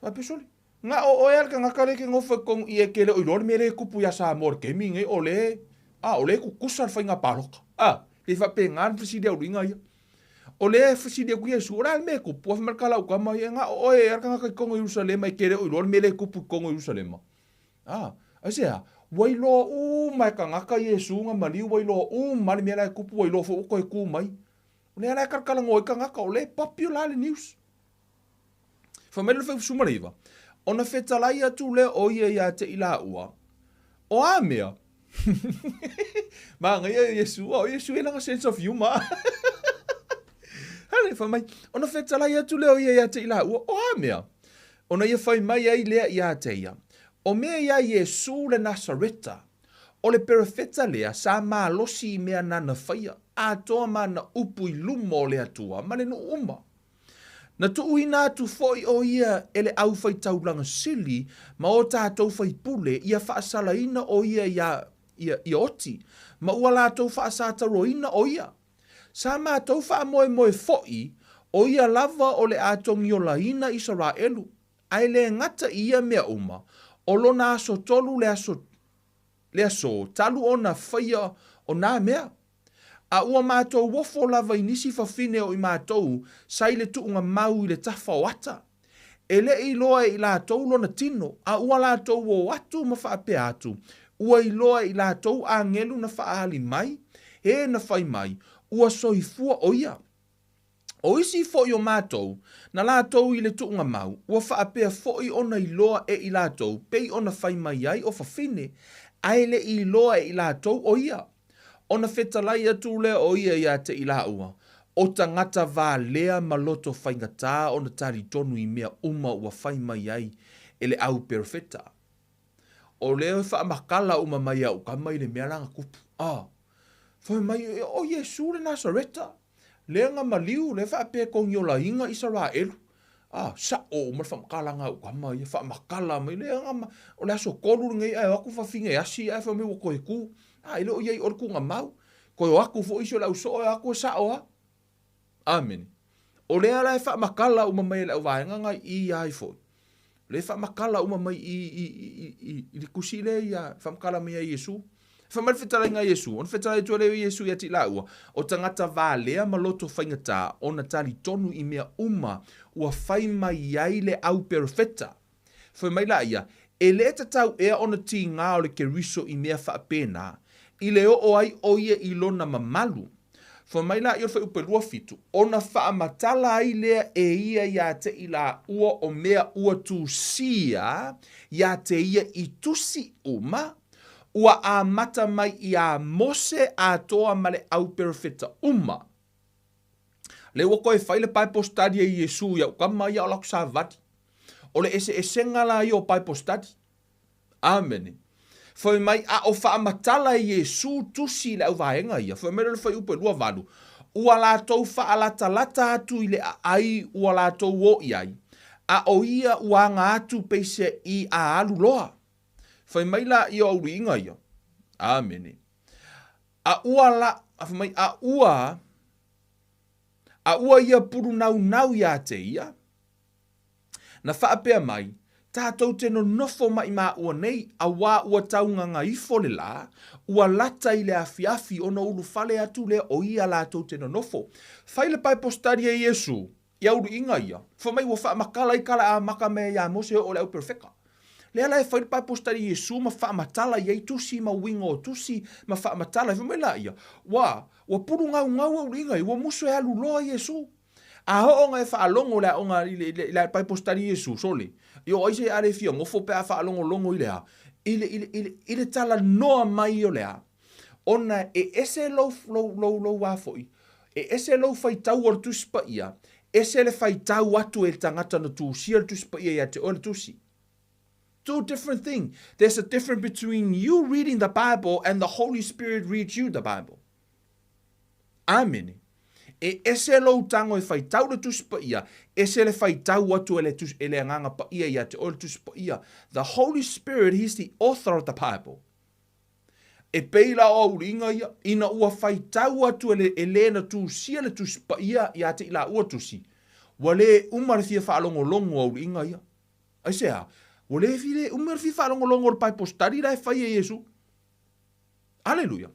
faapea sole, na o oe a le tagata lea e ke nofo i totonu i e ke le o iloa le mea lea e tupu iā Samoa i le taimi lenei, o le, a, o lea e tutusa le faiga paloka. A, e faapena le fesili auliga ia. O lea e fesili atu Iesu, o le a le mea e tupu? Ae fai mai le tala a ou tama ia, na o oe a le tagata i totonu o Ierusalema e ke le o iloa le mea lea e tupu i totonu o Ierusalema. A, aisea? Ua iloa uma e tagata Iesu na maliu, ua iloa uma le mea la e tupu, ua iloa foi ua toe tu mai. O lea la e kalakalanoa ai tagata, o lea e popular le news. Fai mai le 19, ona fetalai atu lea o ia iā te i laua, o a mea? Manaia Iesu, o Iesu e lana sense of humor. Hele, fai mai, ona fetalai atu lea o ia iā te i laua, o a mea? Ona ia fai mai ai lea iā te ia, o mea iā Iesu le Nasareta, o le perofeta lea sa malosi i mea nana faia, atoa ma ana upu i luma o le Atua ma le nuu uma. Na tuuina atu foi o ia e le aufaitaulaga sili ma o tatou faipule ia faasalaina o ia iā ia, ia oti, ma ua latou faasataloina o ia. Sa matou faamoemoe foi o ia lava o le a togiolaina Isaraelu, ae le gata i ia mea uma, o lona aso tolu le aso le aso talu ona faia o nā mea. A ua matou ofo lava i nisi fafine o i matou sa i le tuuga mau i le tafa o ata. E le i iloa e i latou lona tino, a ua latou o atu ma faapea atu, ua iloa e i latou agelu na faaali mai, e na fai mai, ua soifua o ia. O isi foi o matou, na latou i le tuuga mau, ua faapea foi ona iloa e i latou pei ona fai mai ai o fafine, ae le i iloa e i latou o ia. Ona fetalai atu lea o ia ia te i laua, o tagata valea ma loto faigata ona talitonu i mea uma ua fai mai ai e le au perofeta. O lea e faamatala uma mai au kama i le mea la na tupu. Ah, fai mai, o Iesu le Nasareta, lea na maliu, lea faapea e togiolaina Isaraelu. Ah, sa'o uma le faamatalaga a ou tama ia, faamatala mai, lea na, o le aso tolu lenei ae o atu fafine asi ae fai mai ua toe tu. Ah, e le o i ai i o le tuugamau. Toe o atu foi isi o le au soo e o atu e sa'o lava. Amene. O lea la e faamatala uma mai e le auvaega na i i ai foi. O lea e faamatala uma mai i, i, i, i, i le tusi lea ia faamatala mai ai Iesu. Fai mai le fetalaiga a Iesu, ona fetalai atu ai lea o Iesu ia te i laua, o tagata valea ma loto faigata, ona talitonu i mea uma ua fai mai ai le au perofeta. Fai mai laia, E le tatau ea ona tigā o le Keriso i mea faapena, i le oo ai o ia i lona mamalu. Fai mai laia o le fuaiupu e 27, ona faamatala ai lea e ia iā te i laua o mea ua tusia iā te ia i tusi uma, ua amata mai iā Mose atoa ma le au perofeta uma. Lea ua toe fai le Bible study a Iesu i au tama ia o latou savali. O le eseesega la ia o Bible study. Amene. Fai mai, a o faamatala e Iesu tusi i le auvaega ia, fai mai lea o le fuaiupu e 28, ua latou faalatalata atu i le aai ua latou o i ai, a o ia ua aga atu peisea i a alu loa. Fai mai la ia o auliiga ia. Amene. A ua la, a fai mai, a ua, a ua ia pulunaunau iā te ia, na faapea mai, Tātou te nonofo maʻimaʻua nei, auā ua taugaga ifo le lā, ua lata i le afiafi, ona ulufale atu lea o ia lātou te nonofo. Fai le Bible study a Iesu, i auliiga ia, fai mai ua faamatala ai kala amata mai ia Mose e oo i le au perofeta. Lea la e fai le Bible study i Iesu ma faamatala i ai tusi ma uiga o tusi ma faamatala. Fai mai laia, ua, ua pulugaugau auliiga ia, ua musu e alu loa Iesu. A oo ina e faalogo le aoga i le, i le, i le Bible study i Iesu, sole, i o ai se a le fia nofo pe a faalogologo i le a, i le, i le, i le, i le talanoa mai o le a, ona e ese lou, lou, lou, lou a foi, e ese lou faitau o le Tusi Paia, ese le faitau atu e le tagata na tusia le Tusi Paia ia te oe le Tusi. Two different thing. There's a difference between you reading the Bible and the Holy Spirit reads you the Bible. Amene. E ese lou tago e faitau le Tusi Paia, ese le faitau atu e le, tusi, e le Agaga Paia ia te oe le Tusi Paia. The Holy Spirit, He's the author of the Bible. E pei la o auliiga ia, ina ua faitau atu e le, e le na tusia le Tusi Paia ia te i laua tusi, ua le uma le fia faalogologo o auliiga ia. Aisea? Ua le fia le uma le fia faalogologo o le Bible study la e fai e Iesu. Aleluia.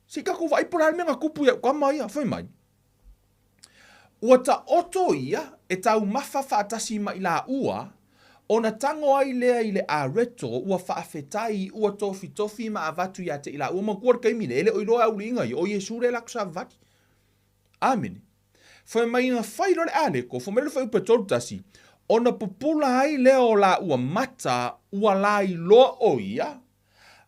Se i tatou vaai po o le a le mea na tupu i au tama ia, fai mai. Ua taoto ia e taumafa faatasi ma i laua, ona tago ai lea i le areto ua faafetai, ua tofitofi ma avatu ia te i laua. Manatua le taimi lea, e le o iloa e auliiga ia, o Iesu lea e latou savavali. Amene. Fai mai na fai loa le aleko, fai mai le fuaiupu e 31, ona pupula ai lea o laua mata ua lailoa o ia,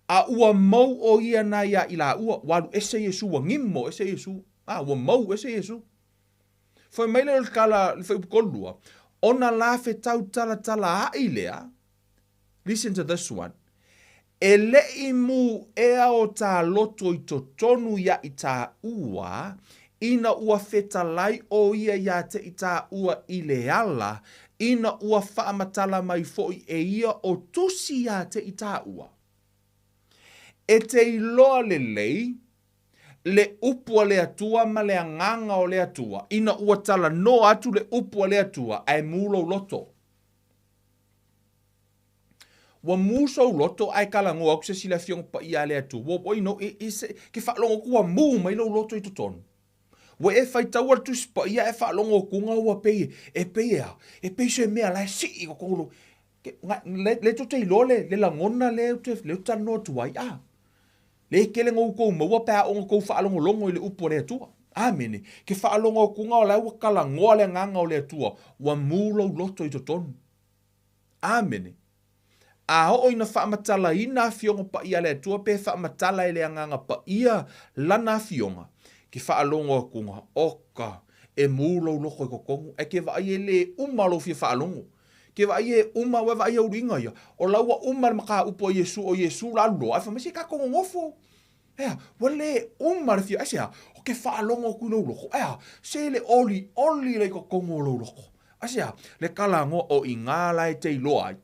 A ua mou ʻo ia na iā i lāua, ua alu ese Iesū, ua gimo ese Iesū, a ua mou ese Iesū. Fai mai lea o le kala, le fuaiupu 32, ona la fetau talatala aʻi lea, listen to this one, e leʻi mū ea o tā loto i totonu iā i tāua, ina ua fetalai ʻo ia iā te i tāua i le ala, ina ua faamatala mai foʻi e ia o tusi iā te i tāua. E te iloa lelei le upu a le Atua ma le agaga o le Atua, ina ua talanoa atu le upu a le Atua ae mū lou loto. Ua mu sou loto ae talanoa atu se isi i le Afioga Paia a le Atua, ua, ua, you know, e, e, se, ke faalogo atu ua mu mai lou loto i totonu. Ua e faitaua le Tusi Paia ae faalogo atuga ua pei e, e pei e a? E pei se mea la e sii i totonu o lou, ke, na, le, le tou te iloa le, le lagona lea ou te, lea ou te talanoa atu ai, a? Le tele na outou maua pe a oo ina outou faalogologo i le upu a le Atua. Amene. Ke faalogo atuga o la ua talanoa le Agaga o le Atua, ua mu lou loto i totonu. Amene. A oo ina faamatalaina Afioga Paia a le Atua pe faamatala e le Agaga Paia Lana Afioga, ke faalogo atuga, oka, e mu lou loto i totonu, ae ke vaai e le uma lou fia faalogo. Ke vaai e uma, ua e vaai ia uluiga ia, o la ua uma le mataupu a Iesu, o Iesu la alu loa, ae fai mai, se tatou nonofo. Ea, ua le uma le fia, aisea, o ke faalogo atu i lou loko, ea, se le olioli la i totonu o lou loko. Aisea, le talanoa o i ina la e te iloa ai.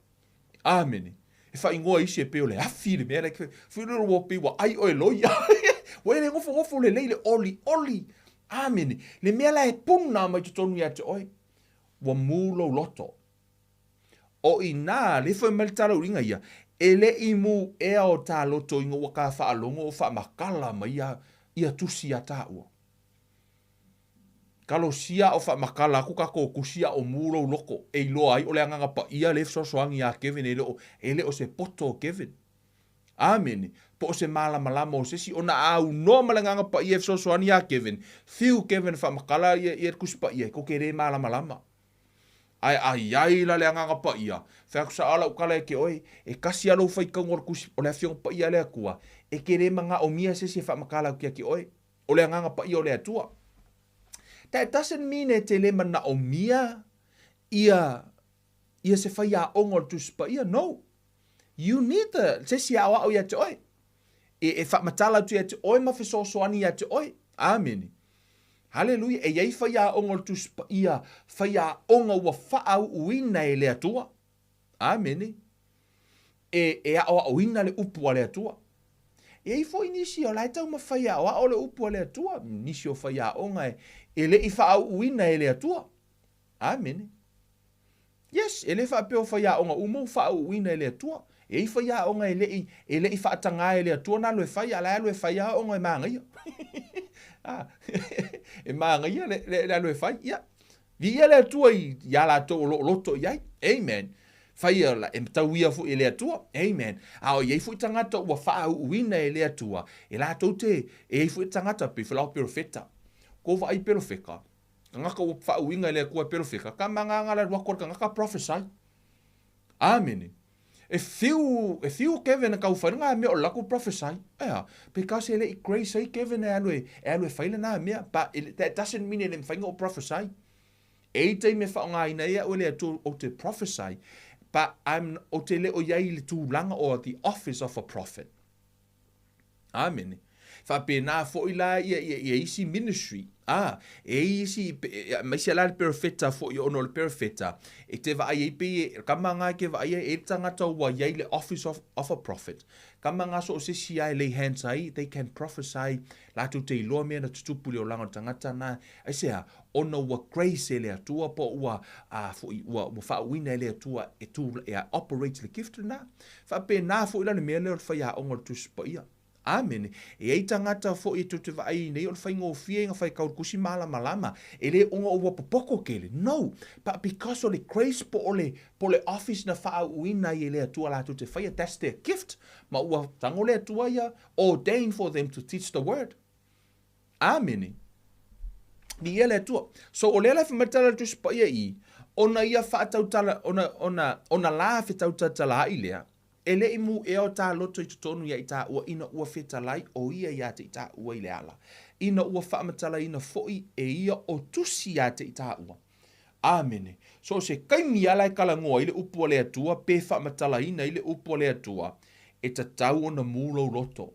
Amene. E faaigoa isi e pei o le afi le mea like, ua pei ua ai oe loia. Ua e le nofonofo lelei le olioli. Amene. Le mea la e puna mai totonu ia te oe. Ua mu lou loto. O i nā, le fai mai le tala uiga ia, e le i mū ea o tā loto ina ua tā faalogo o faamatala mai ia, ia tusi iā tāua. Kalosia o faamatala atu tātou tusi a o mū lou loto, e iloa ai o le Agaga Paia lea e fesoasoani iā Kevin e le o, e le o se poto o Kevin. Amene. Po o se malamalama o se isi, ona a aunoa ma le Agaga Paia e fesoasoani iā Kevin, fiu Kevin e faamatala ia, ia le Tusi Paia, tou te le malamalama. Ae a i ai la le Agaga Paia, fai atu saʻa lau tala e te oe, e kasi a lou faitauga o le Tusi, o le Afioga Paia a le Atua, e te le manaomia se isi e faamatala atu ia te oe. O le Agaga Paia o le Atua. That doesn't mean e te le manaomia ia, ia se faiaoga o le Tusi Paia. No. You need the, se isi e aoao ia te oe. E, e faamatala atu ia te oe ma fesoasoani ia te oe. Amene. Haleluia. E i ai faiaoga o le Tusi Paia, faiaoga ua faauuina e le Atua. Amene. E, e aoaoina le upu a le Atua. E i ai foi nisi o la e taumafai e aoao le upu a le Atua, nisi o faiaoga e, e le i faauuina e le Atua. Amene. Yes, e le faapea o faiaoga uma ua faauuina e le Atua. E i ai faiaoga e le i, e le i faatagā e le Atua ona alu e fai, a o la e alu e fai lava ona e manaia. Ah, e manaia le, le, le alu e fai. Ia, viia le Atua i, iā latou o lo o loto i ai. Amen. Fai e tauia foi e le Atua. Amen. A o i ai foi tagata ua faauuina e le Atua, e latou te, e i ai foi tagata, pei foi la o perofeta. Kou vaai perofeta, Tagata ua faauiga e le Atua e perofeka, ka manganga le alu atu a le tagata prophesy. Amene. E fiu, e fiu Kevin e tau fai lena mea o le latou prophesy. Ea, because e le i grace ai Kevin e alu e, e alu e fai lena mea, but it, that doesn't mean e le mafai ona ou prophesy. E i ai taimi e faaaogaina ai au e le Atua ou te prophesy, but I'm, ou te le o i ai i le tulaga o the office of a prophet. Āmene. Faapena foi la ia, ia, ia isi ministry. A, e i isi, aemaise la le perofeta foi ona o le perofeta, e te vaai ai pei e, kama ngā ke vaai ai, e le tagata ua i ai le office of, of a prophet. Kama ngā so o se isi a e lay hands ai, they can prophesy, latou te iloa mea na tutupu i le olaga o le tagata na, aisea, ona ua grace e le Atua po ua, a, foi, ua, ua faauuina e le Atua e tu, e operate le gift lena. Faapena foi la le mea lea o le faiaoga o le Tusi Paia. Amene. E i ai tagata foi e tou te vaai ai nei o le faigofie ina fai kau tusi malamalama, e le ona ua popoko tele. No! But because o le grace po o le, po o le office na faauuina ai e le Atua latou te faia, that's their gift. Ma ua tago le Atua ia, ordain for them to teach the word. Amene. Viia le Atua. So o lea la e fai mai le tala a le Tusi Paia i, ona ia faatautala, ona, ona, ona la fetautatalaaʻi lea, e le i mū ea o tā loto i totonu ia i tāua ina ua fetalai o ia iā te i tāua i le ala, ina ua faamatalaina foʻi e ia o tusi iā te i tāua. Amene. So o se taimi lava la e talanoa ai le upu a le Atua pe faamatalaina ai le upu a le Atua, e tatau ona mū lou loto.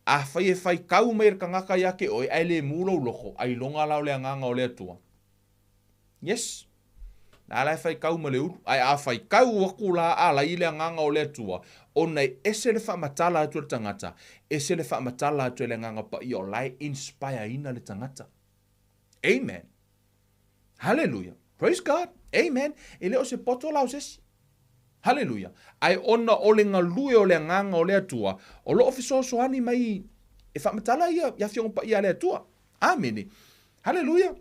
Afai e faitau mai le tagata ia te oe ae le mū lou loko, ailoga la o le Agaga o le Atua. Yes. Na la e faitau ma le ulu. Ae a faitau atu la a la i le Agaga o le Atua, ona e ese le faamatala atu e le tagata, ese le faamatala atu e le Agaga Paia o la e inspire ina le tagata. Amen. Hallelujah. Praise God. Amen. E le o se poto la o se isi. Haleluia! Ae ona o le galue o le Agaga o le Atua, o lo o fesoasoani mai e faamatala ia i Afioga Paia a le Atua. Amene. Haleluia!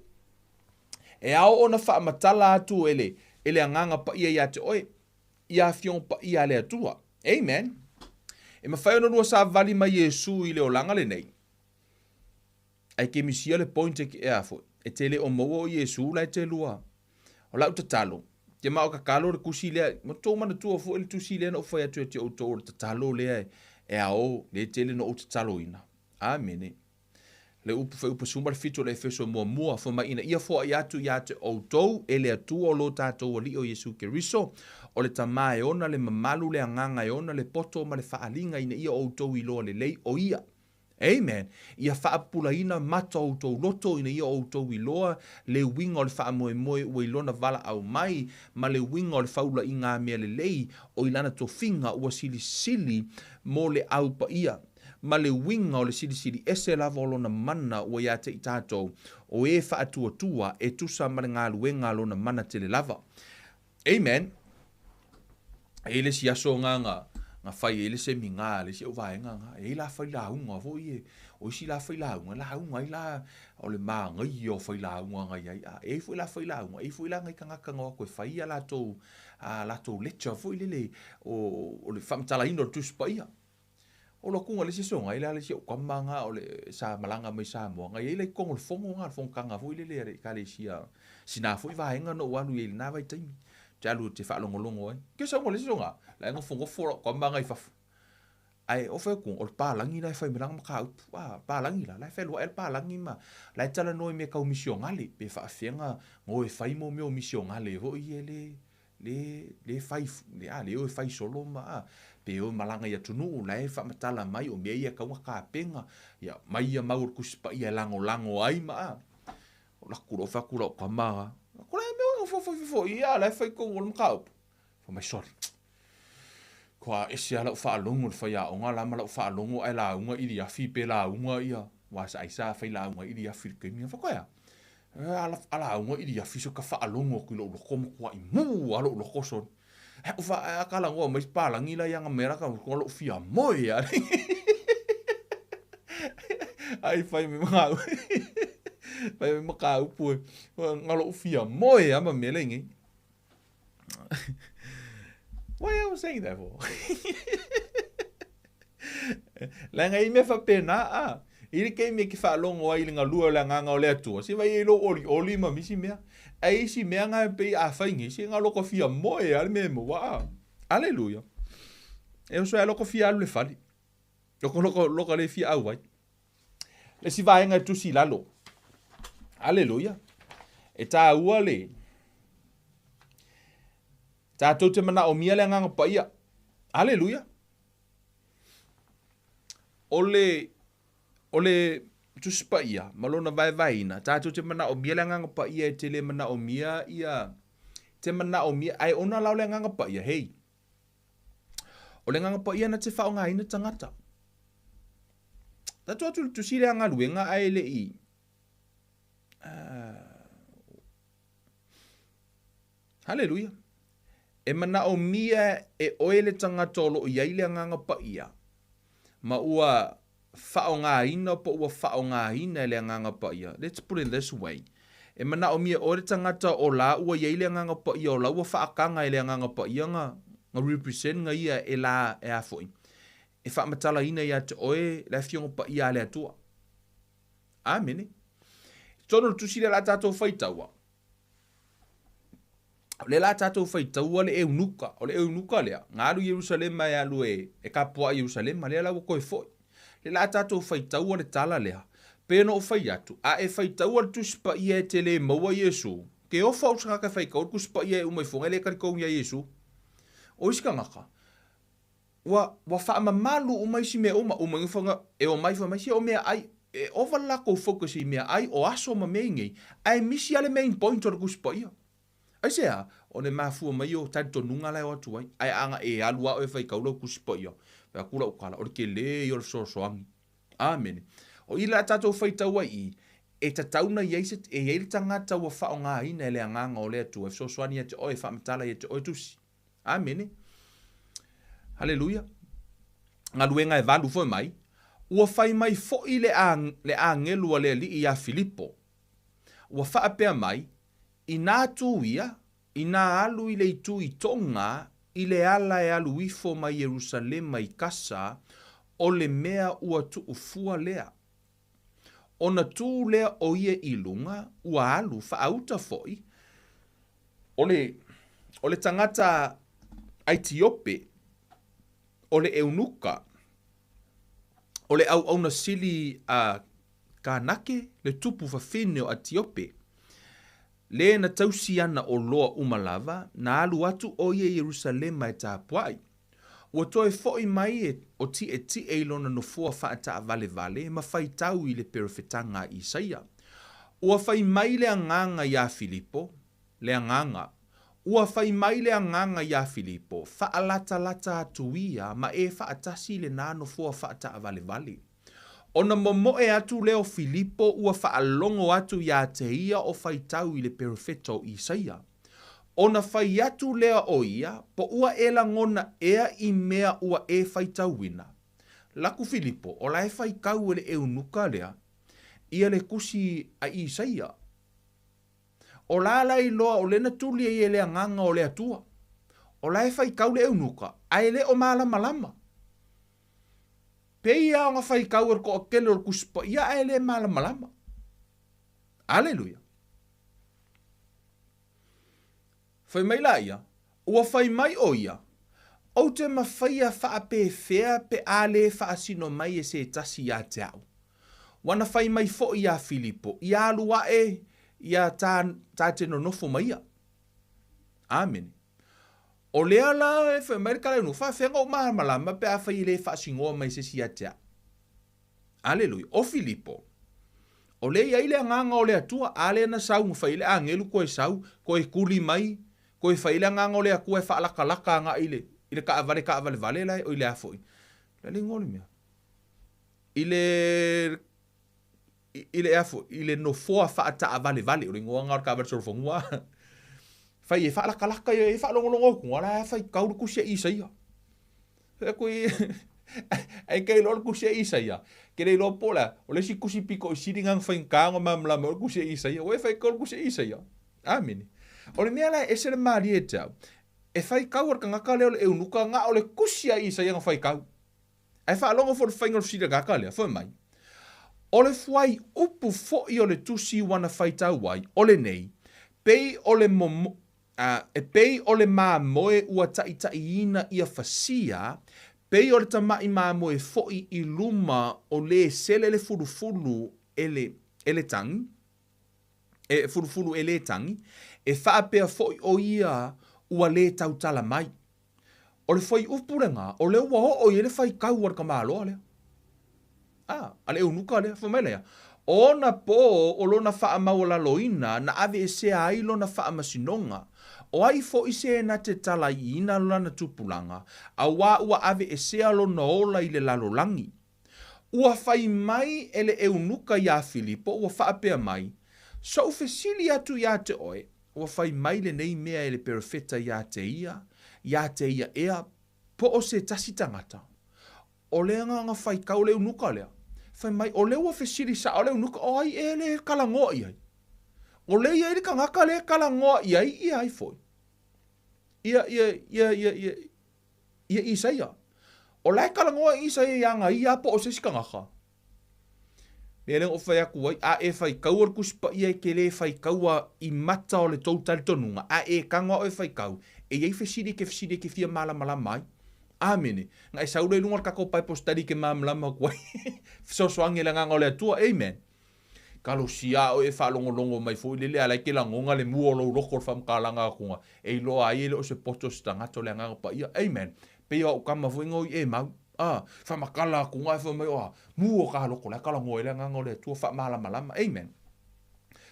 E ao ona faamatala atu e le, e le Agaga Paia ia te oe, ia Afioga Paia a le Atua. Amen. E mafai ona lua savali ma Iesu i le olaga lenei. Ae ke misia le point e, e a foi, e te le o maua o Iesu la e te lua. O lau tatalo, te ma o tatalo le tusi lea, ma tou manatua foi le tusi lea na ou fai atu ia te outou o le tatalo lea e ao, le tele na ou tataloina. Amene. Le upu fuaiupu 17 o le Efeso muamua, fai mai ina ia foai atu ia te outou e le Atua o lo tatou Alii o Iesu Keriso, o le Tama e ona le mamalu, le Agaga e ona le poto ma le faaaliga ina ia outou iloa lelei o Ia. Amen. Ia faapupulaina mata o outou loto ina ia outou iloa le uiga o le faamoemoe ua i lona valaau mai ma le uiga o le faulaiga mea lelei o i lana tofiga ua silisili mo le au paia ma le uiga o le silisili ese lava o lona mana ua ia te i tatou o e faatuatua e tusa ma le galuega a lona mana tele lava. Amen. E i ai le isi aso nga nga nga fai ai le semina a le isi au vaega nga. E i ai la failauga foi e, o isi la failauga, lauga ai la o le manaia o failauga nga i ai. A e i ai foi la failauga, e i ai foi la nai tagata na o atu e fai a latou, a latou lecture foi lele o, o le faamatalaina o le Tusi Paia. O le atuga le isi aso nai la le isi au tama nga o le sa malaga mai Samoa nga i ai la i totonu o le fono nga le fonotaga foi lele a le ekalesia sina foi vaega na ou alu i ai i lena vaitaimi ou te alu ou te faalogologo ai. Ke sau le isi aso nga la e nofonofo lau tama nga i fafo ae o fai atu o le palagi la e fai mai lana mataupu a palagi la la e fealuai le palagi ma la e talanoa i mea tau misionale pe faafefea na o e fai mo mea o misionale foi ia le le le fai le a le o e fai solo ma a pe o e malaga i atunuu la e faamatala mai o mea ia e tatau ona tapena ia mai ia mau o le Tusi Paia e lagolago ai ma a o laku loa fai atu lau tama ko le mea o fofo fofo ia la e fai tonu o le mataupu fai mai sole kua ese lava lau faalogo i le faiaoga la ma lau faalogo ae lauga iliafi pe lauga ia aua sa ai sa fai lauga iliafi i le taimi fai koe a A lauga iliafi so ka faalogo atu i lou loko matuai mu a lou loko soni. Ae ou fa a talanoa mai palagi la ia mea la ka lou fia moe a. Ai fai mai ma fai mai ma ka upu e nga lou fia moe a ma mea le nei. Why I was saying that for? Leaga i mea faapena a, i le taimi e ke faalogo ai i le galue o le Agaga o le Atua, se vaai ai lou olioli ma isi mea. Ae isi mea na e pei a fai nei, se na loko fia moe a le mea e maua a. Aleluia. E oso e loko fia alu le fale. Loko loko loko le fia auai. Le isi vaega e tusi i lalo. Aleluia. E tāua le tātou te manaomia le Agaga Paia. Aleluia. O le, o le Tusi Paia ma lona vaevaeina, tātou te manaomia le Agaga Paia e te le manaomia ia, te manaomia, ae ona la o le Agaga Paia, hei, o le Agaga Paia na te faaaogaina tagata. Tatou atu i le tusi lea galuega ae le i, uh, Haleluia. E manaomia e oe le tagata o lo o i ai le Agaga Paia, ma ua faaaogaina po ua faaaogaina e le Agaga Paia. Let's put it this way. E manaomia e oe le tagata o la ua i ai le Agaga Paia o la ua faataga e le Agaga Paia nga nga represent nga ia e la e a foi. E faamatalaina ia te oe le Afioga Paia a le Atua. Amene. I totonu o le tusi lea o le a tatou faitaua, O lea la tatou faitaua le eunuka. O le eunuka lea, na alu i Ierusalema e alu e, e kapuaʻi Ierusalema, lea la ua toe foʻi. Lea la tatou faitaua le tala lea. Pei ona ou fai atu, a e faitaua le Tusi Paia e te le maua Iesu, ke ofa ou se tagata e faitaua le Tusi Paia e uma ifoga e le talitonu iā Iesu. O isi tagata, Ua, ua faamamalu uma isi mea uma, uma ifo na, e omai fai mai, se o meaai, e ova le latou focus i meaai o aso ma mea inei, ae misi a le main point o le Tusi Paia. Aisea? Ona e mafua mai o talitonuga la e o atu ai. Ae a na e alu a oe e faitau lau Tusi Paia, fai atu lau tala, o le tele ia o le fesoasoani. Amene. O i le a tatou faitau ai i, e tatau na i ai se, e i ai le tagata ua faaaogaina e le Agaga o le Atua e fesoasoani ia te oe, e faamatala ia te oe Tusi. Amene. Haleluia! Galuega e valu foi mai, ua fai mai foi le, le agelu a le Alii iā Filipo. Ua faapea mai, Inā tū ia, inā alu i le itu i Toga, i le ala e alu ifo mai Ierusalema i Kasa, o le mea ua tuufua lea. Ona tū lea o ia i luga, ua alu faauta foi, o le, o le tagata Aitiope, o le eunuka, o le auauna sili a Kanake, le tupu fafine o Atiope, le na tausi ana oloa uma lava, na alu atu ʻo ia i Ierusalema e tapuaʻi. Ua toe foʻi mai e o tiʻetiʻe i lona nofoa faataʻavalevale ma faitau i le perofetaga a Isaia. Ua fai mai le Agaga iā Filipo, le Agaga. Ua fai mai le Agaga iā Filipo, Faalatalata atu ia ma e faatasi i lenā nofoa faataʻavalevale. Ona momoe atu lea o Filipo ua faalogo atu iā te ia o faitau i le perofeta o Isaia. Ona fai atu lea o ia, po ua e lagona ea i mea ua e faitauina? Laku Filipo, o la e faitau e le eunuka lea ia le tusi a Isaia. O la la iloa o lena tuli e ia le Agaga o le Atua. O la e faitau le eunuka, ae le o malamalama. Pei lava ona faitau e le toatele o le Tusi Paia ae le malamalama. Aleluia! Fai mai laia, Ua fai mai ʻo ia, Ou te mafaia faapefea pe a lē faasino mai e se tasi iā te aʻu. Ua na fai mai foʻi iā Filipo, ia alu aʻe ia tā, tā te nonofo ma ia. Āmene. O lea la e fai mai le kalaunu, faafefea ona ou malamalama pe afai e lē faasinoa mai e se isi iā te aʻu. Aleluia. O Filipo, o lea i ai le Agaga o le Atua, a lea na sau, na fai ai le agelu koe sau, koe tuli mai, koe fai ai le Agaga o le Atua e faalakalaka agai i le, i le taavale taavalevale la e, oi le a foi? O le a le igoa o le mea? I le, i le a foi? I le nofoa faataavalevale, o le igoa lena o le taavale solofanua. Fai e faalakalaka ia e faalogologo atu, a la e faitau le tusi a Isaia. Ae ke iloa le tusi a Isaia, ke le iloa po o le a, o le isi tusi pito i sili na faigata ona malamalama ai o le tusi a Isaia. Ua e faitau le tusi a Isaia. Amene. O le mea la e ese le malie ia te au, e faitau e le tagata lea o le eunuka na o le tusi a Isaia na faitau. Ae faalogo foi i le faiga o le fesili a le tagata lea, fai mai, O le fuaiupu foi o le tusi ua na faitau ai, o lenei, pei o le momo, A e pei o le mamoe ua taʻitaʻiina ia fasia, pei o le tamaʻi mamoe foʻi i luma o lē sele le fulufulu e le, e le tagi, e fulufulu e lē tagi, e faapea foʻi ʻo ia ua lē tautala mai. O le fuaiupu lenā, o lea ua oo i ai le faitau a le tamaloa lea. A, a le eunuka lea, fai mai lea, o ona pō o lona faamaualaloina na aveesea ai lona faamasinoga, o ai foʻi se na te talaiina lana tupulaga, auā ua aveesea lona ola i le lalolagi. Ua fai mai e le eunuka iā Filipo, ua faapea mai, Soʻu fesili atu iā te ʻoe, ua fai mai lenei mea e le perofeta iā te ia, iā te ia ea, po o se tasi tagata? O le agaga faitau o le eunuka lea, fai mai, o lea ua fesili saʻo le eunuka, o ai ea lea e talanoa i ai? O lea i ai le tagata lea e talanoa i ai ia ai foi? Ia, ia, ia, ia, ia, ia Isaia. O la e talanoa Isaia iā na ia po o se isi tagata? Mea lea na ou fai atu ai, a e faitaua le Tusi Paia e te lē faitaua i mata o le tou talitonuga, a e tago a oe faitau, e i ai fesili e te fesili e te fia malamalama ai. Amene. Na e sau lea i luga o le tatou Bible study e te malamalama atu ai. Fesoasoani e le Agaga o le Atua. Amen. Talosia a oe e faalogologo mai foi lele a la e te lagona le mua o lou loto o le faamatalaga atuga, e iloa ai e le o se poto o se tagata o le Agaga Paia. Amen. Pei o au tama foi na oi e mau. A, faamatala atu na e fai mai, a, mu o ka loko, la e talanoa ai le Agaga o le Atua, faamalamalama. Amen.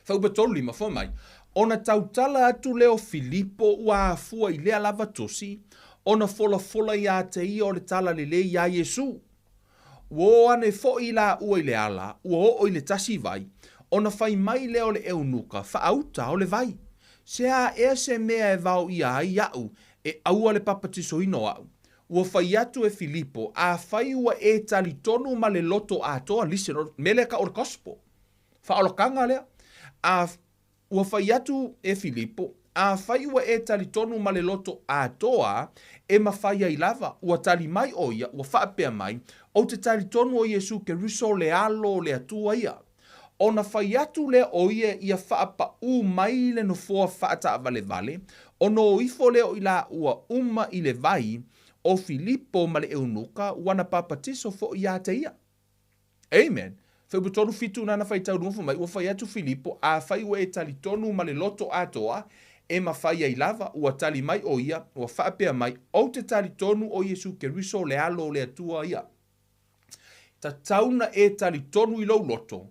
Fuaiupu 35, fai mai, Ona tautala atu lea o Filipo ua afua i lea lava tusi, ona folafola iā te ia o le Tala Lelei iā Iesu. Ua o ane foʻi lāua i le ala, ua oo i le tasi vai, ona fai mai lea o le eunuka, Faauta o le vai. Se a ea se mea e vao ʻia ai iaʻu e ʻaua le papatisoina o aʻu? Ua fai atu e Filipo, Afai ua e talitonu ma le loto atoa, listen, o le mea lea e tau o le gospel, faaolataga lea. A, ua fai atu e Filipo, Afai ua e talitonu ma le loto atoa, e mafai ai lava. Ua tali mai ʻo ia, ua faapea mai, Ou te talitonu o Iesu Keriso le Alo o le Atua ia. Ona fai atu lea o ia ia faapaʻu mai le nofoa faataavalevale, ona o ifo lea o i laua uma i le vai, ʻo Filipo ma le eunuka, ua na papatiso foʻi iā te ia. Amen. Fuaiupu 3, 7 nana faitau luga fai mai, ua fai atu Filipo, afai ua e talitonu ma le loto atoa, e mafai ai lava, ua tali mai ʻo ia, ua faapea mai, Ou te talitonu o Iesu Keriso le Alo o le Atua ia. Tatau na e talitonu i lou loto,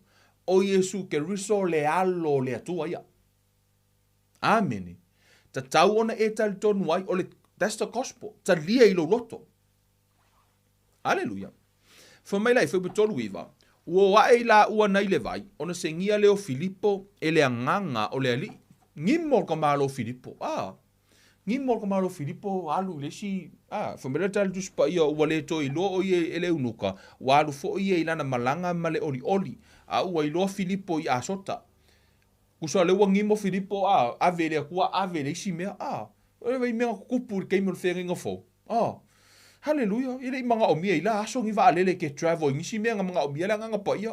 o Iesu Keriso le Alo o le Atua ia. Amene. Tatau ona e talitonu ai, o le, that's the gospel, talia i lou loto. Aleluia. Fai mai la i Fuaiupu 39, Ua o aʻe i lāua nei le vai, ona segia lea o Filipo e le agaga o le Alii. Gimo ka malo Filipo. Ah. Gimo ka malo Filipo alu i le isi, ah, fai mai la le tala Tusi Paia ua le toe iloa o ia e le eunuka, ua alu foi ia i lana malaga ma le olioli, a ua iloa Filipo i Asota. Tusa o lea ua gimo Filipo, a, ave i le Atua, ave i le isi mea, a, e i mea na tutupu i le taimi o le feagaiga fou. A, haleluia, e le i manaomia i la aso ni vaalele e ke travel i nisi mea na manaomia le Agaga Paia.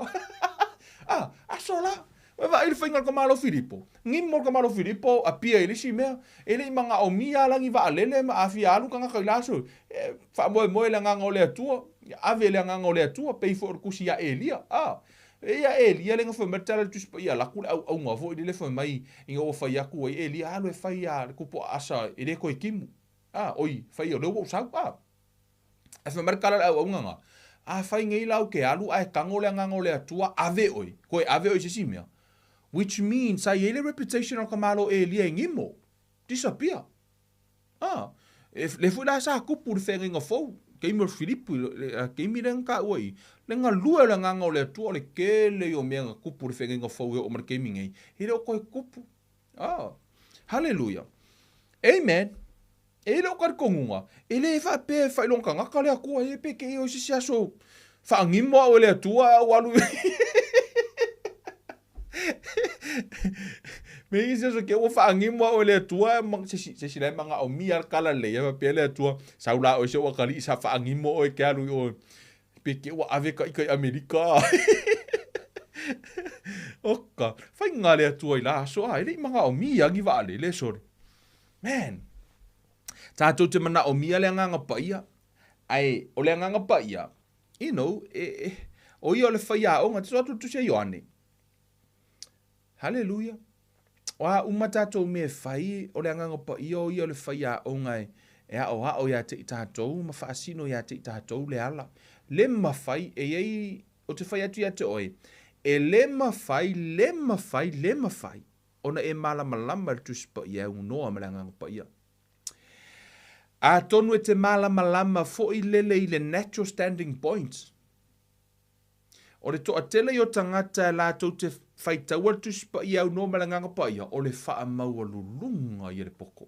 A, aso la. Ua vaai i le faiga o le tamalo Filipo. Gimo le tamalo Filipo, apia i le isi mea. E le i manaomia la ni vaalele ma a fia alu tagata i la aso, e faamoemoe i le Agaga o le Atua, ave i le Agaga o le Atua, pei foi o le tusi ia Elia. A, E ia Elia lea na fai mai le tala i le Tusi Paia, alu atu le auauna foi lele fai mai ina ua fai atu ai Elia, alu e fai a le kupu aasa e le toe timu. A, oi, fai o lea ua ou sau. A, ae fai mai le tala a le auauna na, a fai nei la ou te alu ae tago le agaga o le Atua, ave oe, toe ave oe i se isi mea. Which means sa i ai le reputation o le tamalo Elia e gimo. Disappear. A, e, lea foi la sa tupu le feagaiga fou, taimi o Filipi, le taimi lea na taua i, le galue o le agaga o le Atua, o le tele ia o mea na tupu i le feagaiga fou e oo mai le taimi nei, e le o toe tupu. A, haleluia. Amen. E i ai lou talitonuga, e le faapea e faailoga tagata le Atua, e pe te i o i se isi aso faagimo au e le Atua ae ou alu Me i se aso ke ua faagimo au e le Atua se si la e manaomia le kala lelei e faapea le Atua sau la oe se ua kaliʻi sa faagimo oe ke alu i o pe ke ua ave ka ika i Amerika. Oka, faiga le Atua i la aso a e le i manaomia ni vaalele sole. Man, tatou te manaomia le Agaga Paia, ae o le Agaga Paia, you know, e, e, o ia o le faiaoga, te atu le Tusi a Ioane. Haleluia. O a uma tatou mea e fai, o le Agaga Paia o ia o le faiaoga e, e aoao iā te i tatou ma faasino iā te i tatou le ala. Le mafai, e i ai, ou te fai atu iā te oe, e le mafai, le mafai, le mafai, ona e malamalama i le Tusi Paia e aunoa ma le Agaga Paia. Atonu e te malamalama foi lele i le natural standing point. O le toatele i o tagata e latou te faitaua le Tusi Paia e aunoa ma le Agaga Paia, o le faamaualuluga ia le poko.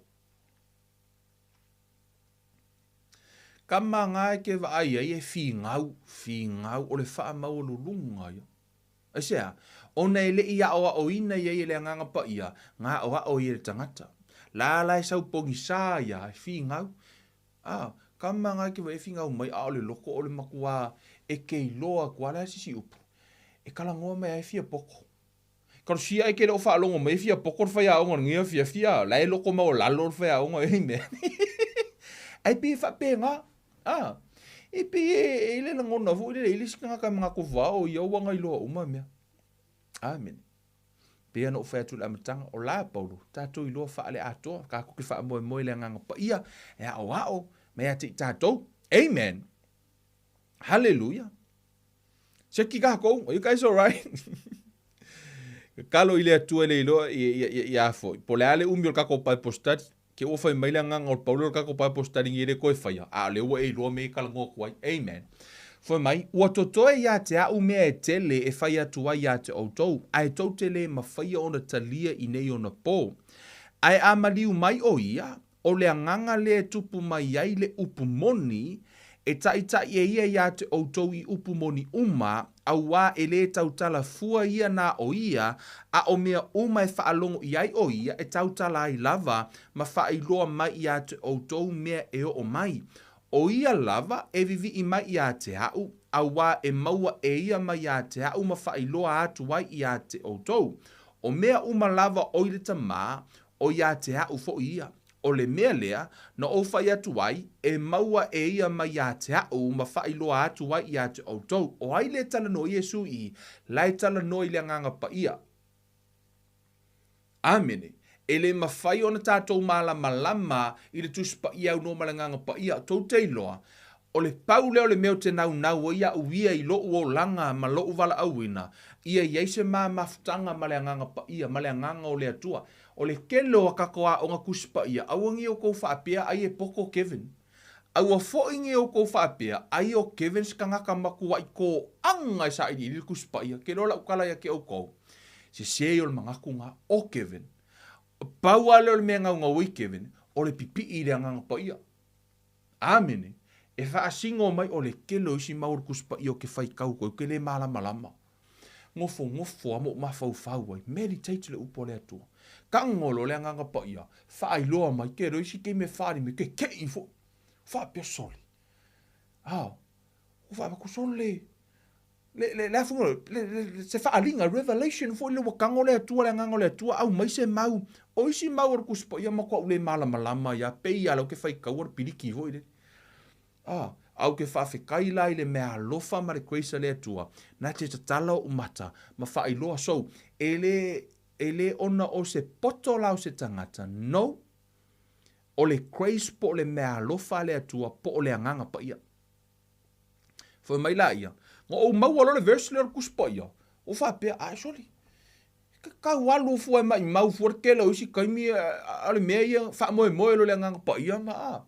Kama nga e ke vaai ai e figau, figau, o le faamaualuluga ia. Aisea? Ona e le i aʻoaʻoina i ai e le Agaga Paia, na aʻoaʻo ia e le tagata. La la e sau pogisa ia, e figau. A, kama nga ke e figau mai, a o le loko o le makuā e ke iloa aku a le a se isi upu. E kalagoa mai a e fia poko. Kalosia e ke le o faalogo mai e fia poko le faiaoga o lenei afiafi, a, la e loko maualalo le faiaoga, amen. Ae pei e faapena. A, e pei e i le lagona foi lele i le isi tagata e manatu vao ia ua na iloa uma mea. Amene. Pei ona ou fai atu i le amataga, o la Paulo, tatou iloa faale-atoa, tatou te faamoemoe i le Agaga Paia e aoao mai ia te i tatou. Amen. Hallelujah. Seki kākou, are you guys alright? Tatalo i le Atua e le iloa ia foi. Po o le a le umi o le tatou Bible study, ke ua fai mai le agaga o le Paulo o le tatou Bible study nei e le toe faia, a o lea ua e iloa mea e talanoa atu ai. Amen. Fai mai, ua totoe ia te a'u mea e tele e fai atu ai ia te ʻoutou, ae tou te le mafaia ona talia i nei ona pō. Ae a maliu mai ʻo ia, O le agaga lea e tupu mai ai le upu moni, e taʻitaʻi e ia iā te ʻoutou i upu moni uma, auā e lē tautala fua ia na o ia, a o mea uma e faalogo i ai ʻo ia e tautala ai lava ma faailoa mai iā te ʻoutou mea e oo mai. ʻO ia lava e wiwiʻi mai iā te aʻu, auā e maua e ia mai iā te aʻu ma faailoa atu ai iā te ʻoutou. O mea uma lava ʻo i le Tamā, ʻo iā te aʻu foʻi ia. ʻO le mea lea, na ou fai atu ai, e maua e ia mai iā te aʻu ma faailoa atu ai iā te ʻoutou. ʻO ai le talanoa Iesū i, la e talanoa i le Agaga Paia. ʻĀmene. E lē mawhai ona tātou mālamalama i le Tusi Paia au nō ma le Agaga Paia, tou te iloa, o le pau lea o le mea o te naunau ai aʻu ia i loʻu olaga ma loʻu valaʻauina, ia i ai se mamafutaga ma le Agaga Paia, ma le Agaga o le Atua. O le kele o a kakou aʻoga Tusi Paia, aua nei oukou faapea ai e poko Kevin. Aua foʻi nei oukou faapea ai o Kevin se kangaka matuaʻi kōʻaga e saʻiliʻili le Tusi Paia. Ke loa laʻu kala ia ke oukou. Sesē o le manatu na o Kevin. Pau a lea o le mea naunau ai Kevin, o le pipiʻi i le Agaga Paia. ʻĀmene. E faasino mai o le kele o isi mau o le Tusi Paia o ke faitau koe, ke lē malamalama. Nofonofo a ma ou mafaufau ai, meditate le upu a le Atua. Kagolo le Agaga Paia, faailoa mai, ke loa isi taimi e faalime, ke keʻi foʻi. Faapea sole. Ao, ua faapea ku sole. Le, le, le afu, le, le, se faaliga, revelation foʻi le ua kago le Atua, le Agaga o le Atua, aumai se mau. O isi mau o le Tusi Paia matuaʻu le malamalama ia, pei a lau ke faitau o le piliki foʻi le. A, a ou ke faafetai la i le meaalofa ma le grace a le Atua, na te tatala oʻu mata ma faailoa. So, e le, e le ona o se poto la o se tagata, no, o le grace po o le meaalofa a le Atua po o le Agaga Paia. Fai mai la ia, na ou maua loa le verse lea o le Tusi Paia, ou faapea, ae sole, ke kau alu fua e maʻimau fua le tele o isi taimi a le mea ia faamoemoe loa le Agaga Paia ma a.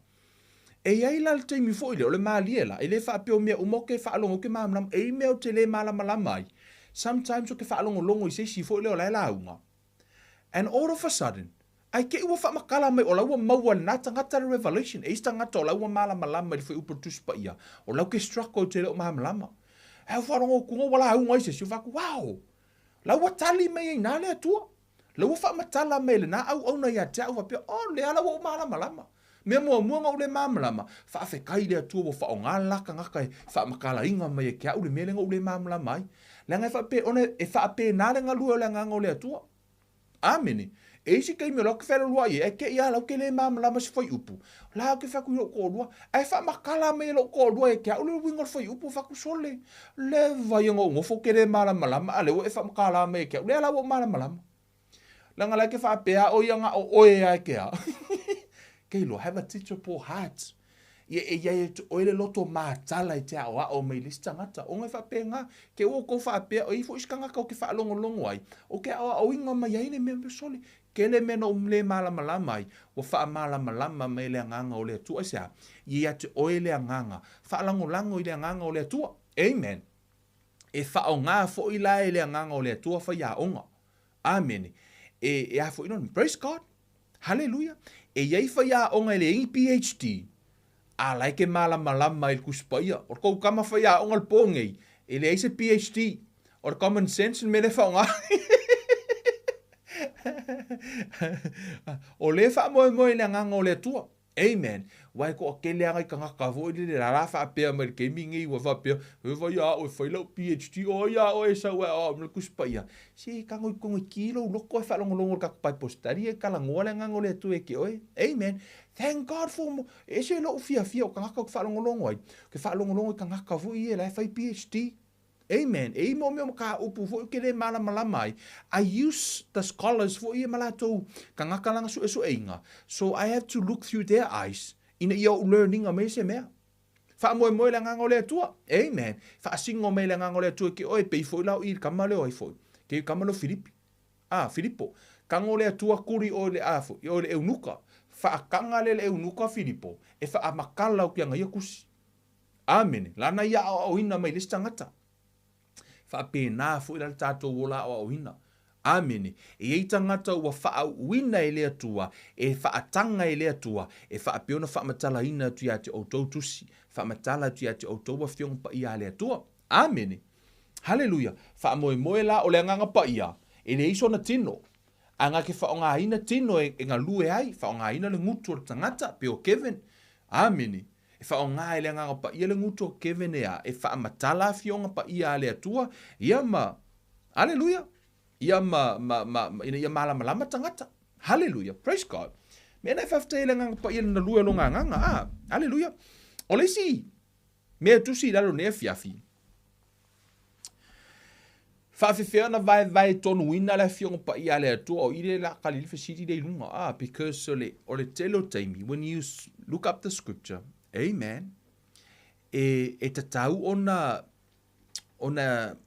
E i ai la le taimi foi lea, o le malie la, e le faapea o mea uma ou te faalogo ou te malamalama, e i ai mea ou te le malamalama ai. Sometimes ou te faalogologo i se isi foi lea o la e lauga, and all of a sudden, ae te i ua faamatala mai o la ua maua e lena tagata le revelation. E i ai se tagata o la ua malamalama i le fuaiupu o le Tusi Paia, o la ou te struggle ou te le o malamalama. Ae ou faalogo atu ua lauga ai se isi, ou fai atu, wow! La ua tali mai ai na le Atua. La ua faamatala mai e lena auauna ia te au faapea, oh, lea la ua ou malamalama. Mea muamua na ou le malamalama, faafetai i le Atua ua faaaoga le la tagata e faamatalaina mai e ke au le mea lea na ou le malamalama ai. Leaga e faapea, ona e faapena le galue o le Agaga o le Atua. Amene. E isi taimi o la ou te fealualuai ai, ae te i a la ou te le malamalama i se fuaiupu. O la ou te fai atu i lou toalua, ae faamatala mai e lou toalua e te au le uiga o le fuaiupu, ou fai atu, sole, leva ia na ou nofo ou te le malamalama, a o lea ua e faamatala mai e te au, lea la ua ou malamalama. Leaga la e ke faapea o ia na o oe a e ke a. Ke iloa, have a teachable heart. Ia e iai e oe le loto matala i te aʻoaʻo mai le isi tagata. Ona e faapena, ke ua oukou faapea, o i ai foi isi tagata o ke faalogologo ai, o ke aʻoaʻoina mai ai le mea mea sole. Kele mea na ou le malamalama ai, ua faamalamalama mai le Agaga o le Atua. Aisea? Ia ia te oe le Agaga. Faalagolago i le Agaga o le Atua. Amen. E faaaoga foi la e le Agaga o le Atua faiaoga. Amene. E, e a foi lona. Praise God. Haleluia. E i ai faiaoga e leai ni PhD, a la e ke malamalama i le Tusi Paia. O le kou kama faiaoga le po nei, e leai se PhD. O le common sense le mea lea e faaaoga. O lea e faamoemoe i le Agaga o le Atua. Amen. Aua e toatele lava nai tagata foi lele lala faapea mai le taimi lenei ua faapea, e fai a au e fai lau PhD, o ai a oe e sau e aoao mai le Tusi Paia. Se tago i tonu e ki lou loto e faalogologo i le tatou Bible study e talanoa le Agaga o le Atua ia te oe. Amen. Thank God for mo, e ese lou fiafia o tagata ou te faalogologo ai, ou te faalogologo i tagata foi ia la e fai PhD. Amen. E i mo mea o mataupu foi ou te le malamalama ai, I use the scholars foi ia ma latou tagata lana suesueina, so I have to look through their eyes ina ia ou learning-a mai se mea. Faamoemoe le Agaga o le Atua. Amen. Faasino mai le Agaga o le Atua ki oe, pei foi la o i le kama lea o ai foi. Ke kama lea o Filipi. A, Filipo. Kago le Atua kuli oe le a foi, oe le eunuka. Faakaga le le eunuka Filipo, e faamakala o ki aga ia kusi. Amene. Lana ia aoaoina mai le isi tagata. Faapena foi la le tatou ola aoaoina. Amene. E i ai tagata ua faauuina e le Atua, e faataga e le Atua, e faapea ona faamatalaina atu ia te outou tusi, faamatala atu ia te outou Afioga Paia a le Atua. Amene. Haleluia. Faamoemoe la o le Agaga Paia, e leai sona tino. A na te faaaogaina tino e galue ai, faaaogaina le gutu o le tagata, pei o Kevin. Amene. E faaaoga e le Agaga Paia le gutu o Kevin e a, e faamatala Afioga Paia a le Atua, ia ma, Aleluia! Ia ma, ma, ma, ma, ina ia malamalama tagata. Haleluia! Praise God! Mea na e faafetai ai le Agaga Paia i le galue o lona Agaga. Ah, aleluia! O le isi mea e tusi i lalo nei afiafi, faafefea ona vaevae tonuina le Afioga Paia a le Atua, o i le la kali le fesili lea i luga. Ah, because o le, o le tele o taimi, when you look up the scripture, amen, e, e tatau ona, ona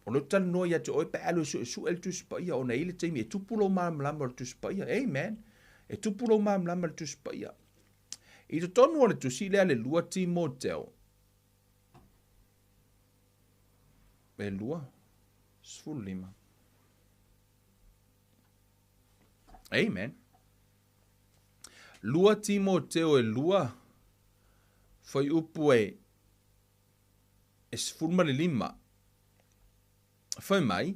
O lea ou te talanoa ia te oe pe a alu e suesue le Tusi Paia ona e i ai le taimi e tupu lou malamalama o le Tusi Paia. Amen. E tupu lou malamalama i le Tusi Paia. I totonu o le tusi lea le 2 Timoteo e 2, 15. Amen. 2 Timoteo e 2, fuaiupu e e 15. Fai mai,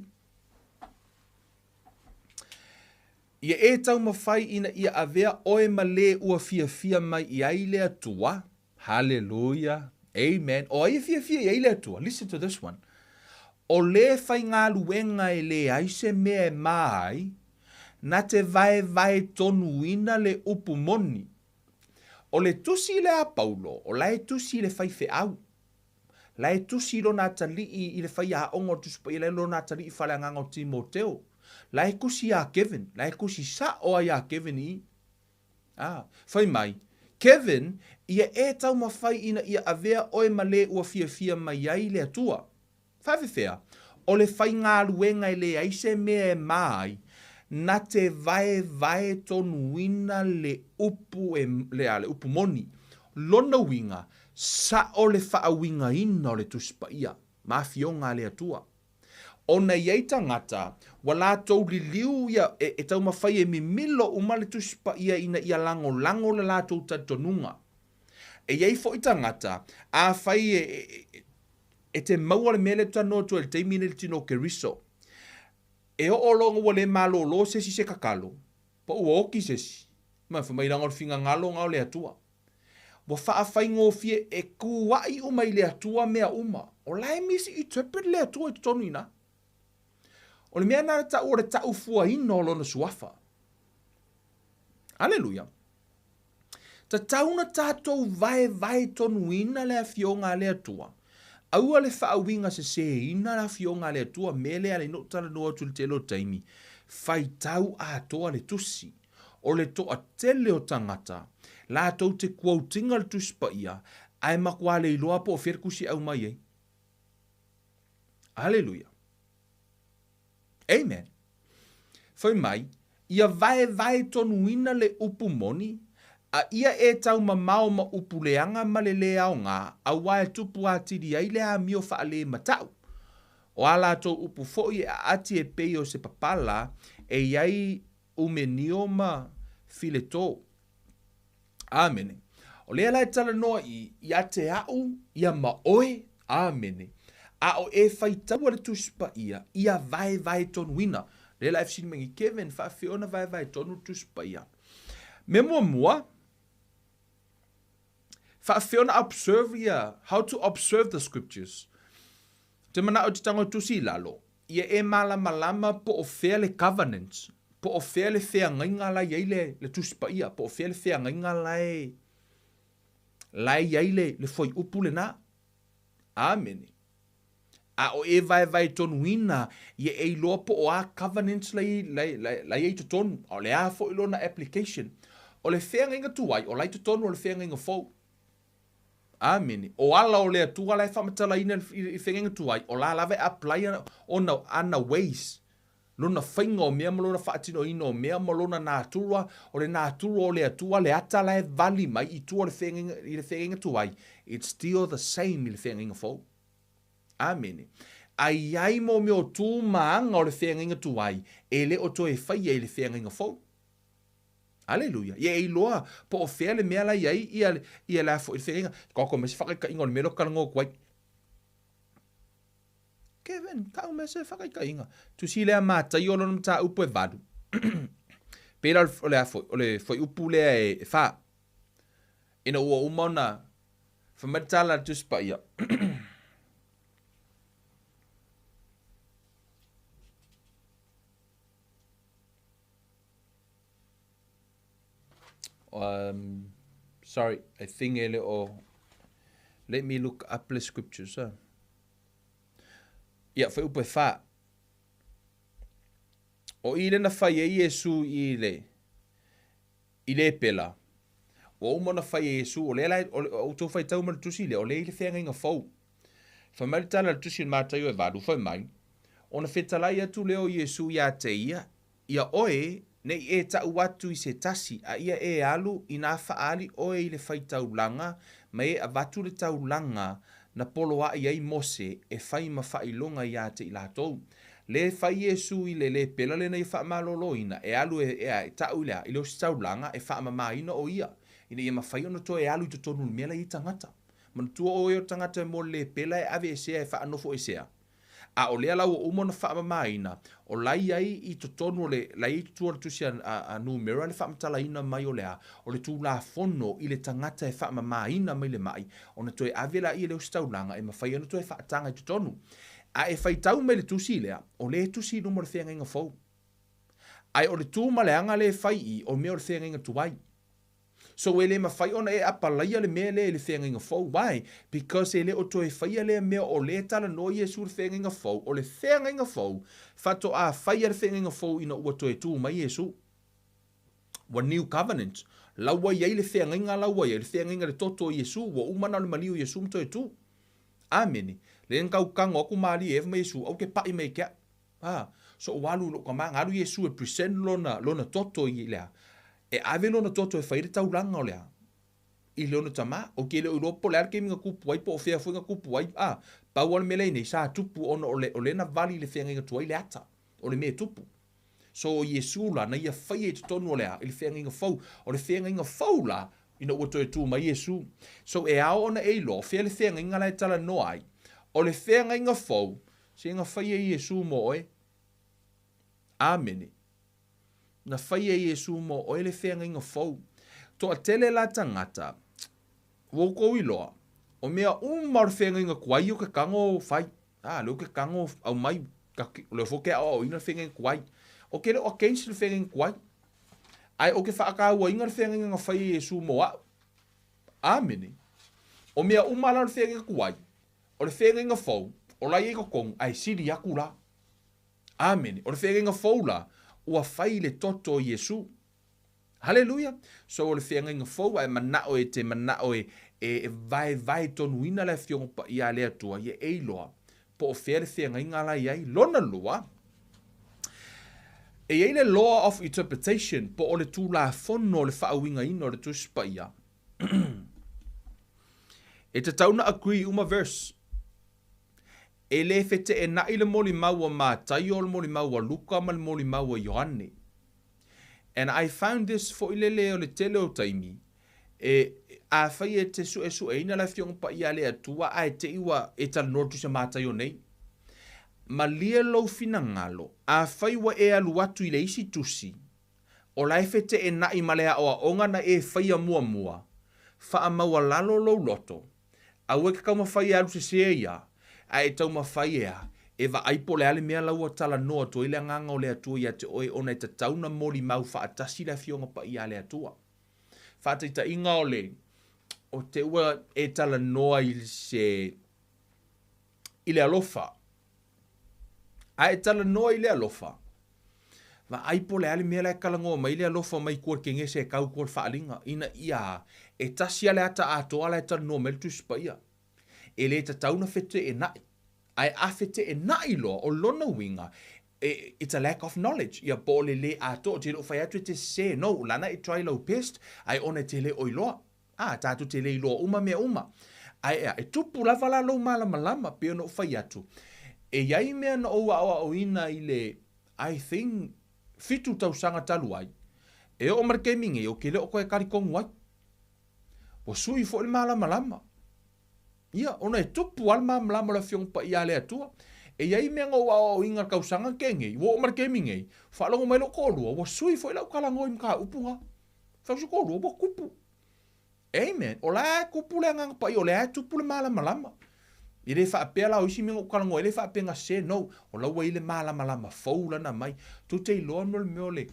Ia e taumafai ina ia avea oe ma lē ua fiafia mai i ai le Atua. Haleluia. Amen. O ai e fiafia i ai le Atua? Listen to this one. O lē faigaluega e leai se mea e mā ai, na te vaevae tonuina le upu moni. O le tusi lea a Paulo, o la e tusi i le faifeau. La e tusi i lona atalii i le faiaoga o le Tusi Paia, la e lona atalii faaleagaga o Timoteo. La e tusi iā Kevin, la e tusi sao ai iā Kevin i i. A, fai mai, Kevin, ia e taumafai ina ia avea oe ma le ua fiafia mai ai le Atua. Faafefea, o le faigaluega e leai se mea e mā ai, na te vaevae tonuina le upu e, le, a, le upu moni. Lona uiga, sao le faauigaina o le Tusi Paia ma Afioga a le Atua. Ona i ai tagata, ua latou liliu ia, e, e taumafai e mimilo uma le Tusi Paia ina ia lagolago le latou talitonuga. E i ai foi tagata, afai e, e, e, E te maua le mea lea talanoa atu ai i le taimi lenei i le tino o Keriso. E oo loa ina ua le malōlō se isi i se kakalo, pa ua oti se isi, ma fai mai leaga o le finagalo na o le Atua. Ua faafaigofie e kūaʻi uma i le Atua mea uma. O la e misinterpret le Atua i totonu i ina. O le mea na ta'u o le ta'ufuaina o Lona Suafa. Aleluia! Tatau na tatou vaevae tonuina le Afioga a le Atua. Aua le faauiga sesēina le Afioga a le Atua, mea lea alai noʻu talanoa atu i le tele o taimi, faitau atoa le tusi. O le toatele o tagata, latou te quote-ina le Tusi Paia, ae matua le iloa po o fea le tusi e aumai ai. Aleluia. Amen. Fai mai, ia vaevae tonuina le upu moni, a ia e taumamao ma upu leaga ma le lē aoga, auā e tupu atili ai le amio faalemata'u. O a latou upu foi e aati e pei o se papala e i ai ʻUmenio ma Fileto. Āmene. O lea la e talanoa i, ia te aʻu, ia ma oe. Āmene. A o e faitaua le Tusi Paia, ia vaevae tonuina. Lea la e fesili mai nei, Kevin, faafefea ona vaevae tonu le Tusi Paia? Mea muamua, faafefea ona observe ia, how to observe the scriptures. Te manaʻo i te tago tusi i lalo, ia e malamalama po o fea le covenant, po o fea le feagaiga la e i ai le, le Tusi Paia, po o fea le feagaiga la e, la e i ai le, le fuaiupu lena. Amene. A o e vaevae tonuina, ia e iloa po o a covenants la i, la, la, la i ai i totonu, a o le a foi lona application. O le feagaiga tuai, o la i totonu o le feagaiga fou. Amene. O ala o le Atua la e faamatalaina i le feagaiga tuai, o la lava e apply ona ana ways, lona faiga o mea ma lona faatinoina o mea ma lona natura, o le natura o le Atua le ata la e vali mai i tua o le feagaiga, i le feagaiga tuai, it's still the same i le feagaiga fou. Amene. A i ai mō mea o tu ma aga o le feagaiga tuai, e le o toe faia i le feagaiga fou. Aleluia. Ia e iloa po o fea le mea la i ai ia, ia le a foi le feagaiga. Koko me se whakaikaiga o le mea lea o talanoa atu ai. Kevin, kau me se whakaikaiga. Tusi lea Mataio lona mataupu e 8. Pei la o le a foi, o le fuaiupu lea e 4. Ina ua uma ona fai mai le tala a le Tusi Paia. Sorry, I think e le o. Let me look up the scriptures. Huh? Ia, fuaiupu e 4. O i le na fai ai Iesu i le i le pela. Ua uma ona fai e Iesu, o lea la, o, o outou faitau ma le tusi lea, o lea i le feagaiga fou. Fai mai le tala a le tusi o le Mataio e 8, fai mai, ona fetalai atu lea o Iesu ia te ia, Ia oe, ne i e ta'u atu i se tasi, a ia e alu, inā fa'aali oe i le faitaulaga, ma e avatu le taulaga na poloa'i ai Mose e fai ma fa'ailoga iā te i latou. Lē fai Iesu i le lepela lena ia fa'amalōlōina, e alu e, e a, e ta'u i le a, i le ositaulaga e fa'amamāina o ia, ina ia mafai ona toe alu i totonu o le mea la i ai tagata. Manatua oe o le tagata e mo le lepela e aveesea e fa'anofoesea. A o lea la ua uma ona faamamaina, o la i ai i totonu o le, la i ai i tua o le tusi a, a, a Numera le faamatalaina mai o le a, o le Tulafono i le tagata e faamamaina mai le ma'i, ona toe ave laia le ositaulaga e mafai ai ona toe faataga i totonu. A e faitau mai le tusi lea, o lea e tusi i luma o le feagaiga fou. Ae o le tu ma le aga lea e fai i, o mea o le feagaiga tuai. So e le mafai ona e apalaia le mea lea i le feagaiga fou. Why? Because e le o toe faia lea mea o lea e talanoa Iesu i le feagaiga fou, o le feagaiga fou, faatoa faia le feagaiga fou ina ua toe tu mai Iesu. Ua new covenant. La ua i ai le feagaiga la ua i ai, le feagaiga i le toto o Iesu, ua uma na o le maliu o Iesu ma toe tu. Amene. Lea na tau tago atu Maria e fai mai Iesu, aua te pa'i mai ke a'u. A, so ua alu i lou tama, na alu Iesu e present lona, lona toto i le a, e ave lona toto e fai ai le taulaga o le a, i lona tama. Ou te le o iloa po o le a le taimi na tupu ai, po o fea foi na tupu ai, a, pau lava le mea lea i nei, sa tupu ona o le, o lea na vali i le feagaiga tuai le ata, o le mea e tupu. So o Iesu la, na ia faia i totonu o le a, i le feagaiga fou. O le feagaiga fou la, ina ua toe tu mai Iesu. So e ao ona e iloa, o fea le feagaiga la e talanoa ai. O le feagaiga fou, Se na fai e Iesu mo oe. Amene. Na fai e Iesu mo oe le feagaiga fou. Toatele la tagata, ua outou iloa, o mea uma o le feagaiga tuai o ke tago fai. A, lea o ke tago aumai, o lea foi ou te aoaoina le feagaiga tuai. Ou te le o against le feagaiga tuai. Ae ou te faatauaina le feagaiga na fai e Iesu mo a'u. Amene. O mea uma la o le feagaiga tuai, O le feagaiga fou, o la i ai totonu, ae sili atu la. Amene. O le feagaiga fou la, ua fai i le toto o Iesu. Haleluia! So o le feagaiga fou, ae manao e te manao e, e, e vaevae tonuina le Afioga Paia a le Atua, ia e iloa po o fea le feagaiga la i ai. Lona lua, e i ai le law of interpretation, po o le Tulafono o le faauigaina o le Tusi Paia. E tatau na agree uma verse. E le feteena'i le molimau a Mataio, o le molimau a Luka ma le molimau a Ioane. And I found this foi lele o le tele o taimi, e, afai e te suesueina le Afioga Paia a le Atua ae te i ua e talanoa le Tusi a Mataio nei. Malie lou finagalo, afai ua e alu atu i le isi tusi, O la e feteena'i ma le aoaoga na e faia muamua, faamaualalo lou loto. Aua e te taumafai e alu sesē ia, a e taumafai e a, e vaai po o le a le mea la ua talanoa atu ai le Agaga o le Atua ia te oe ona e tatau na molimau faatasi le Afioga Paia a le Atua. Faataitaiga o le, o te ua e talanoa i se, i le alofa. A e talanoa i le alofa, vaai po o le a le mea la e talanoa mai le alofa mai tua i le kenese e tau tua i le faaaliga, ina ia e tasi lava le ata atoa la e talanoa mai ai le Tusi Paia. E le tatau ona feteenai. Ae a feteenai loa, o lona uiga, it's a lack of knowledge, ia po o le lē atoa. Ou te le o fai atu e te sesē, no, lana e try lau best, ae ona e te le o iloa. A, tatou te le iloa uma mea uma. Ae ea, e tupu lava la lou malamalama, pei ona ou fai atu. E i ai mea na ou aoaoina i le, I think, fitu tausaga talu ai, e oo mai le taimi nei, ou te le o toe talitonu ai. Ua sui foi le malamalama. Ia, ona e tupu lava le malamalama o le Afioga Paia a le Atua. E i ai mea na ou aoaoina i le tausaga na tea nei, ua oo mai le taimi nei, faalogo mai lou toalua, ua sui foi lau talanoa i mataupu na. Fai atu si toalua, ua tupu. Amen. O la e tupu le Agaga Paia, o lea e tupu le malamalama. E le faapea la o isi mea na ou talanoa ai, e le faapea na sese, no. O la ua i ai le malamalama fou lana mai. Tou te iloa mo le mea o le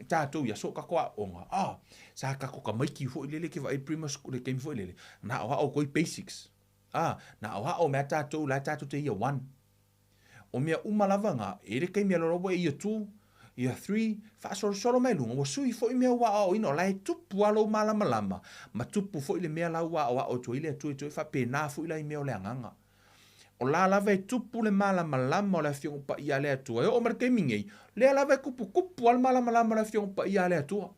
tatou i aso o tatou aoga, ah, sa tatou tamaiti foi lele ke vaai primary school le taimi foi lele, na aoao atu ai basics. Ah, na aoao mai lava tatou la e tatou te year one. O mea uma lava na, e i ai le taimi e alu ua e year two, year three, faasolosolo mai luga, ua sui foi mea ua aoaoina, o la e tupu lava lou malamalama, ma tupu foi le mea la ua aoao atu ai le Atua i te oe, faapena foi la i mea o le agaga. O la lava e tupu le malamalama o le Afioga Paia a le Atua. E oo mai le taimi nei, lea lava e tuputupu lava le malamalama o le Afioga Paia a le Atua.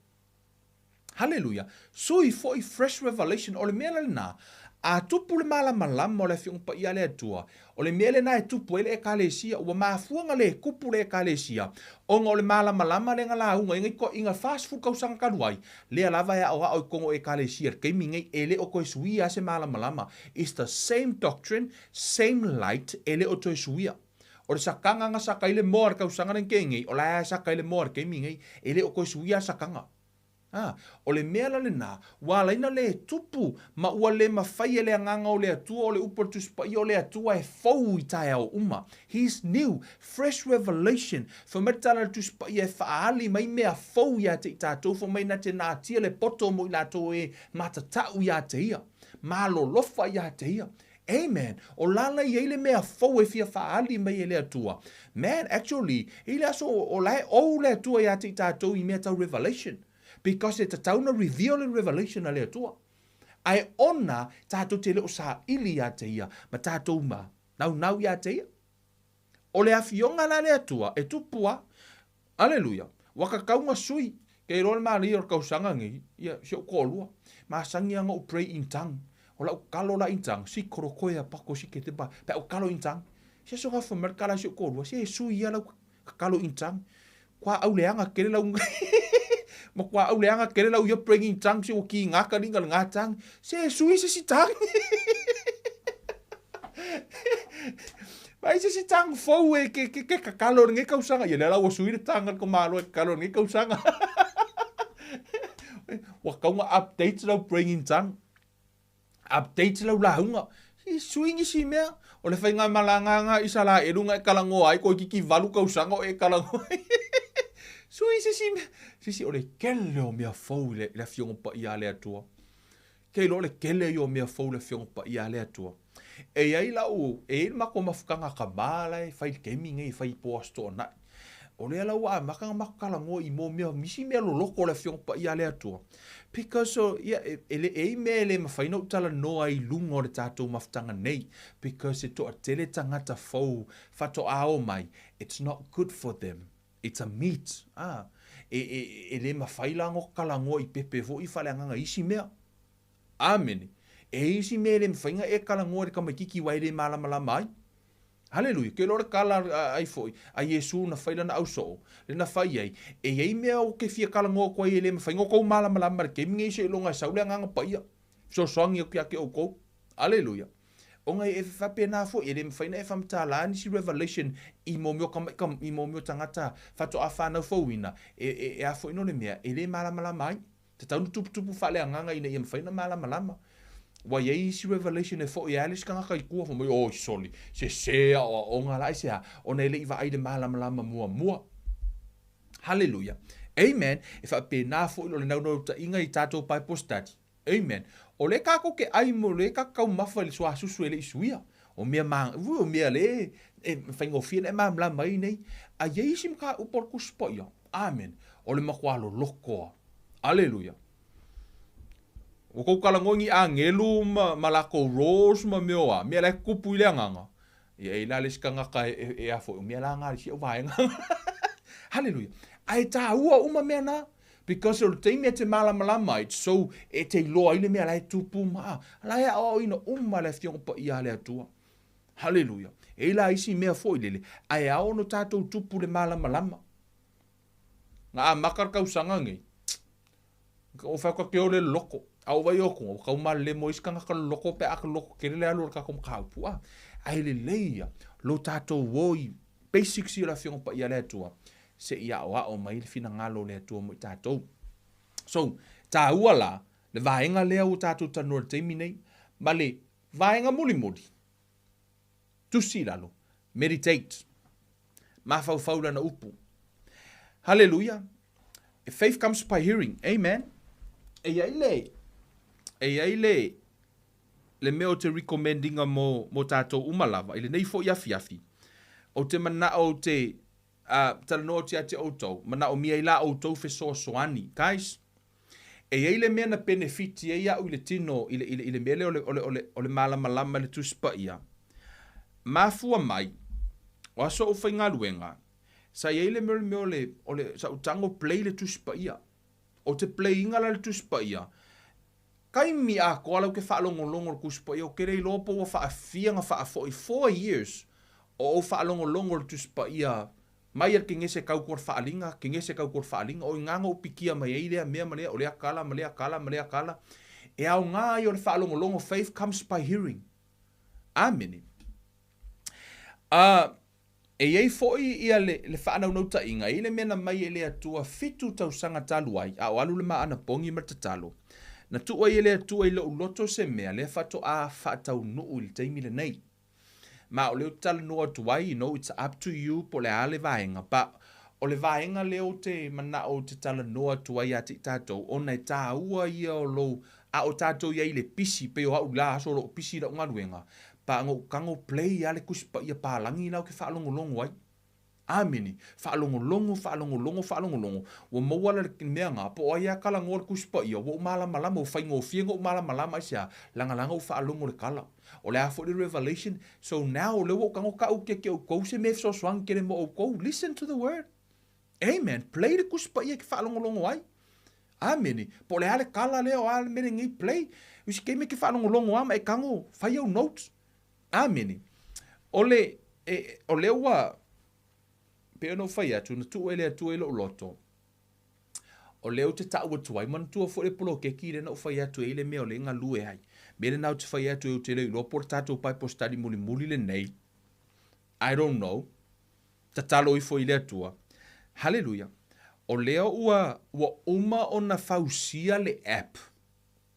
Haleluia! Sui foi fresh revelation, o le mea la lena, a tupu le malamalama o le Afioga Paia a le Atua, o le mea lena e tupu ai le Ekalesia. Ua mafua ona le tupu le Ekalesia, ona o le malamalama lea na lauga ai i na 40 tausaga talu ai, lea lava e aoao i totonu o Ekalesia i le taimi nei, e le o toe suia lava se malamalama. It's the same doctrine, same light, e le o toe suia. O le sakaga na saka ai le moa i le tausaga lea na tea nei, o la e saka ai le moa i le taimi nei, e le o toe suia lava sakaga. A, o le mea la lena, ua ala ai ona le tupu, ma ua le mafai e le Agaga o le Atua, o le upu a le Tusi Paia o le Atua e fou i taeao uma. He is new, fresh revelation. Fai mai le tala a le Tusi Paia e faaali mai mea fou ia te i tatou, fai mai na te natia le poto mo i latou e matatau ia te ia, malolofa ia te ia. Amen. O la la i ai le mea fou e fia faaali mai e le Atua. Man, actually, i le aso o la e ou le Atua ia te i tatou i mea tau revelation. Because e tatau na reveal le revelation a le Atua. Ae ona tatou te le o saili ia te ia, ma tatou ma naunau ia te ia. O le afioga la a le Atua e tupu a. Aleluia! Ua kakau nga sui, ke iloa le manaia o le kausaga nei, ia, si ou toalua. Masani a na ou pray in tongue. O lau kalo la in tongue, si korokoe a pako si ke te pa, pe au kalo in tongue. Si aso gafa mai le kala si ou toalua, si e sui ia lau kakalo in tongue. Kua au leaga kele lau ma kua au leaga kele lau ia praying in tongue, si ua ki ngaka linga le nga tongue. Si e sui se si tongue. Mai se si tang fou e ke, ke, ke kakalo lenei kausaga. Ia lea la ua sui le tanga le komalo e kakalo lenei kausaga. Ua tau na update lau praying in tongue. Update lau lauga. Si sui nisi mea. O le faigamalaga nga Isalaelu na e talanoa ai toeitiiti valu kausaga o e talanoa ai. Sui se si mea. Sisi o le tele o mea fou i le, le Afioga Paia a le Atua. Ke iloa o le tele ia o mea fou i le Afioga Paia a le Atua. E i ai lau, e i ai le matou mafutaga tama la e fai i le taimi nei, e fai po o Aso Toonai. O lea la ua amata ona matou talanoa i mo mea, isi mea loloto o le Afioga Paia a le Atua. Because o, ia, e, e, e i ai mea e le mafai ona ou talanoa i luga o le tatou mafutaga nei, because e toatele tagata fou faatoa o mai, it's not good for them. It's a meat. Ah, e, e, e le mafai la ona talanoa i pepe foi faaleagaga i isi mea. Amene. E i isi mea e le mafai ona e talanoa i le tamaititi aua e le malamalama ai. Haleluia. Ke iloa le tala ai foi a Iesu na fai lana ausoo, le na fai ai, e i ai mea ou te fia talanoa atu ai e le mafai ona outou malamalama i le taimi nei seiloga e sau le Agaga Paia, fesoasoani atu ia te outou. Aleluia. Ona e faapena foi, e le mafai ona e faamatala nisi revelation i mo mea o tama, i mo mea o tagata faatoa fanau fouina, e, e, e a foi no le mea, e le malamalama ai. Tatau ona tuputupu faaleagaga ina ia mafai ona malamalama. Ua i ai isi revelation e foi ai le isi tagata i tua, fai mai, oi soli, sese aoaoga la, aisea? Ona e le i vaai i le malamalama muamua. Haleluia. Amen. E faapena foi o le naunautaiga i tatou Bible study. Amen. O lea tatou te ʻai ma o lea tatou taumafa i le suasusu e le i suia. O mea ma, ui, o mea le e faigofie ona e malamalama ai nei. A i ai isi mataupu o le Tusi Paia. Amen. O le matua loloto a. Aleluia. Ua tou talanoa i ni agelu ma, ma latou roles ma mea o a, mea la e tutupu i le agaga. Ia e i la le isi tagata e, e, e a foi, o mea la na a le isi au vaega. Haleluia. Ae taua uma mea na. Because o le taimi e te malamalama ai, so e te iloa ai le mea la e tupu ma a. La e aoaoina uma le Afioga Paia a le Atua. Haleluia. E i ai la isi mea foi lele, ae ao ona tatou tupu le malamalama. Na amata le tausaga lenei, ou fai atu e ole le loto, a ou vaai atu, ua tau malelemo ai isi tagata loloto pe a loto tele le alu o le tatou mataupu. A, ae lelei ia lo tatou o i basics ia o le Afioga Paia a le Atua, se i aoao mai le finagalo o le Atua mo i tatou. So, taua la le vaega lea ua tatou talanoa i le taimi nei, ma le vaega mulimuli, tusi i lalo, meditate, mafaufau lana upu. Hallelujah. Faith comes by hearing. Amen. E i ai le, e i ai le, le mea o te recommend ina mo, mo tatou uma lava, i lenei foi afiafi, ou te manao ou te talanoa atu ia te outou, manaomia ai la outou fesoasoani. Guys, e i ai le mea na penefiti ai au i le tino i le, i le, i le mea lea o le, o le, o le, o le malamalama i le Tusi Paia. Mafua mai, o aso ou faigaluega, sa i ai le mea o le mea o le, o le, sa ou tago play le Tusi Paia. O te play ina la le Tusi Paia, taimi atoa la ou te faalogologo i le Tusi Paia, ou te le iloa po ua faafia na faafoi 4 years o ou faalogologo i le Tusi Paia mai a le Kenese tau atu o le faaaliga, Kenese tau atu o le faaaliga, o i ina na ou pikia mai ai lea mea ma lea, o lea tala ma lea tala ma lea tala. E aoga ai o le faalogologo, faith comes by hearing. Amene. E i ai foi ia le, le faanaunautai,ga e i ai le mea na mai e le Atua fitu tausaga talu ai, a o alu le ma anapogi ma le tatalo. Na tuu ai e le Atua i lou loto se mea lea faatoa faataunuu i le taimi lenei. Ma o lea ou te talanoa atu ai, you know, it's up to you po o le a le vaega, but o le vaega lea ou te manao ou te talanoa atu ai ia te i tatou, ona e taua ia o lou, a o tatou i ai i le pisi, pei o au i la aso o lo o pisi lau galuega, pa na ou tago play lava le Tusi Paia palagi la ou te faalogologo ai. Amene. Faalogologo, faalogologo, faalogologo, ua maua la le mea na, po o ai lava talanoa le Tusi Paia, ua ou malamalama, ua faigofie ona ou malamalama, aisea? Lagalaga ou faalogo i le tala. O le a foi le revelation? So now, o lea ua ou tago tau atu ia te outou se mea e fesoasoani tele mo outou. Listen to the word. Amen. Play le Tusi Paia e te faalogologo ai. Amene. Po o le a le tala lea, o a le mea lenei, play. I se taimi e te faalogologo lava ma e tago, fai au notes. Amene. O le, e, o lea ua, pei ona ou fai atu, na tuu e le Atua i lou loto, o lea ou te tau atu ai, manatua foi le poloketi lea na ou fai atu ai le mea o lea e galue ai. Mea lena ou te fai atu ai, ou te le iloa po o le tatou Bible study mulimuli lenei. I don't know. Tatalo ifo i le Atua. Haleluia. O lea ua, ua uma ona fausia le app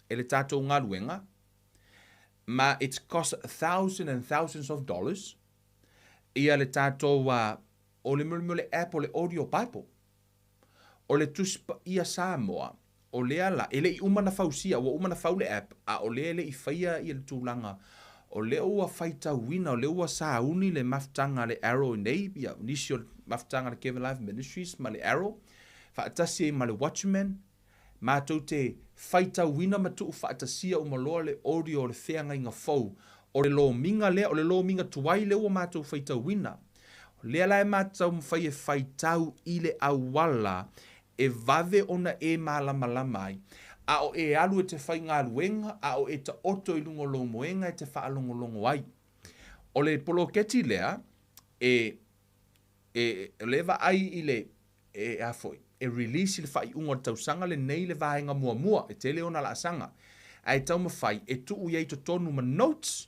e le tatou galuega, ma it's cost thousand and thousands of dollars ia le tatou o le mea o le app o le audio bible. O le Tusi Paia Samoa, o lea la, e le i uma na fausia, ua uma na fau le app, a o lea e le i faia ia le tulaga, o lea ua faitauina, o lea ua sauni le mafutaga a le Arrow nei, ia, nisi o le mafutaga a le Kevin Life Ministries ma le Arrow, faatasi ai ma le Watchman, matou te faitauina ma tuufaatasia uma loa le audio o le feagaiga fou, o le lomiga lea, o le lomiga tuai lea ua matou faitauina. O lea la e matou taumafai e faitau i le auala e vave ona e malamalama ai, a o e alu e te faigaluega, a o e taoto i luga o lou moega e te faalogologo ai. O le poloketi lea, e, e, o lea e vaai i le, e, a foi, e release i le faaiuga o le tausaga lenei le vaega muamua, e tele ona laasaga, ae taumafai e tuu i ai i totonu ma notes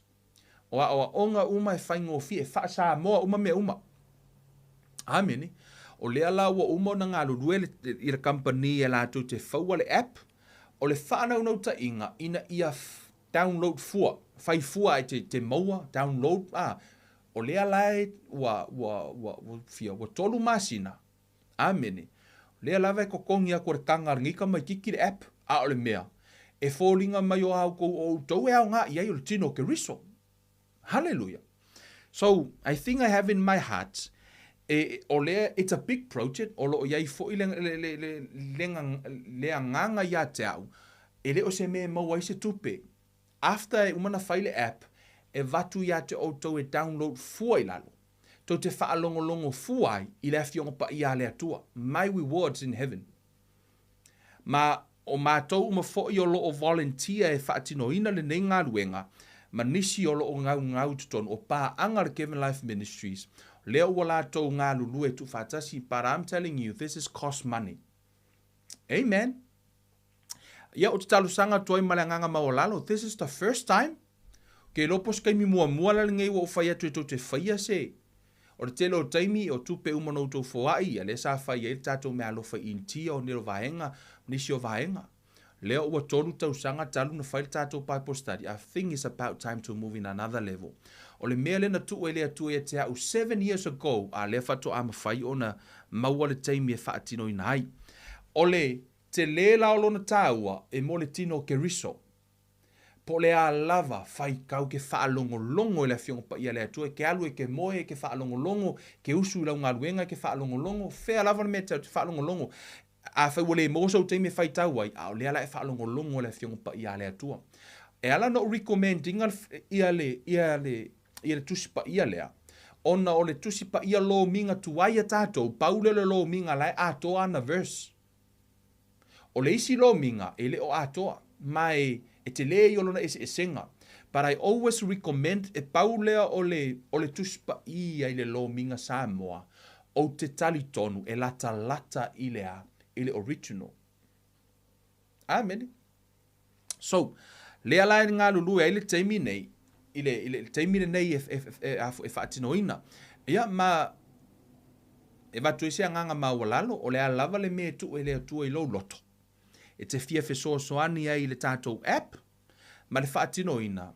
o aoaoga uma e faigofie, e faa-Samoa uma mea uma. Amene. O lea la ua uma ona galulue le, i le kamupani e latou te faua le app, o le faanaunautaiga ina ia download fua, fai fua ai te, te maua, download, a, o lea la e, ua, ua, ua, ua, fia, ua tolu masina, Amene. O lea lava e totogi atu e le taga a lenei tamaititi le app, a o le mea, e foliga mai o a outou o outou e aoga i ai o le tino o Keriso. Haleluia. So, I think I have in my heart, e, o lea, it's a big project, o lo o i ai foi le, le, le, le, le, le agaga ia te au, e le o se mea e maua ai se tupe. After e uma ona fai le app, e avatu ia te outou e download fua i lalo. Tou te faalogologo fua ai i le Afioga Paia a le Atua, my reward's in heaven. Ma o matou uma foi o lo o volunteer e faatinoina lenei galuega, ma nisi o lo o gaugau i totonu o paaga a le Kevin Life Ministries, lea ua latou galulue tuufaatasi, but I'm telling you, this is cost money. Amen. Ia, ou te talosaga atu ai ma le agaga maualalo, this is the first time, ke iloa po o se taimi muamua la lenei ua ou fai atu e tou te faia se, o le tele o taimi, o tupe uma na outou foai, ia lea sa fai ai le tatou meaalofa i Initia, o nelo vaega, nisi o vaega. Lea ua tolu tausaga talu na fai le tatou Bible study, I think it's about time to move in another level. O le mea lea na tuu e le Atua ia te au 7 years ago, a lea faatoa mafai ona maua le taimi e faatinoina ai. O le tele la o lona taua e mo le tino o Keriso. Po o le a lava faitau ke faalogologo i le Afioga Paia a le Atua, e ke alu e ke moe e ke faalogologo, ke usu i lau galuega e ke faalogologo, fea lava le mea e te faalogologo. Afai ua le maua sou taimi e faitau ai, a o lea la e faalogologo i le Afioga Paia a le Atua. E ala ona ou recommend ina ia le Tusi Paia lea, ona o le Tusi Paia lomiga tuai a tatou, pau lea o le lomiga la e atoa ana verse. O le isi lomiga e le o atoa, ma e tele ia o lona eseesega. But I always recommend e pau lea o le Tusi Paia i le lomiga Samoa, ou te talitonu e latalata i le original. Amen. So, lea la e galulue ai le taimi nei, i le taimi lenei e faatinoina. Ia, ma e avatu ai se agaga maualalo, o le a lava le mea e tuu e le Atua i lou loto. E te fia fesoasoani ai i le tatou app, ma le faatinoina,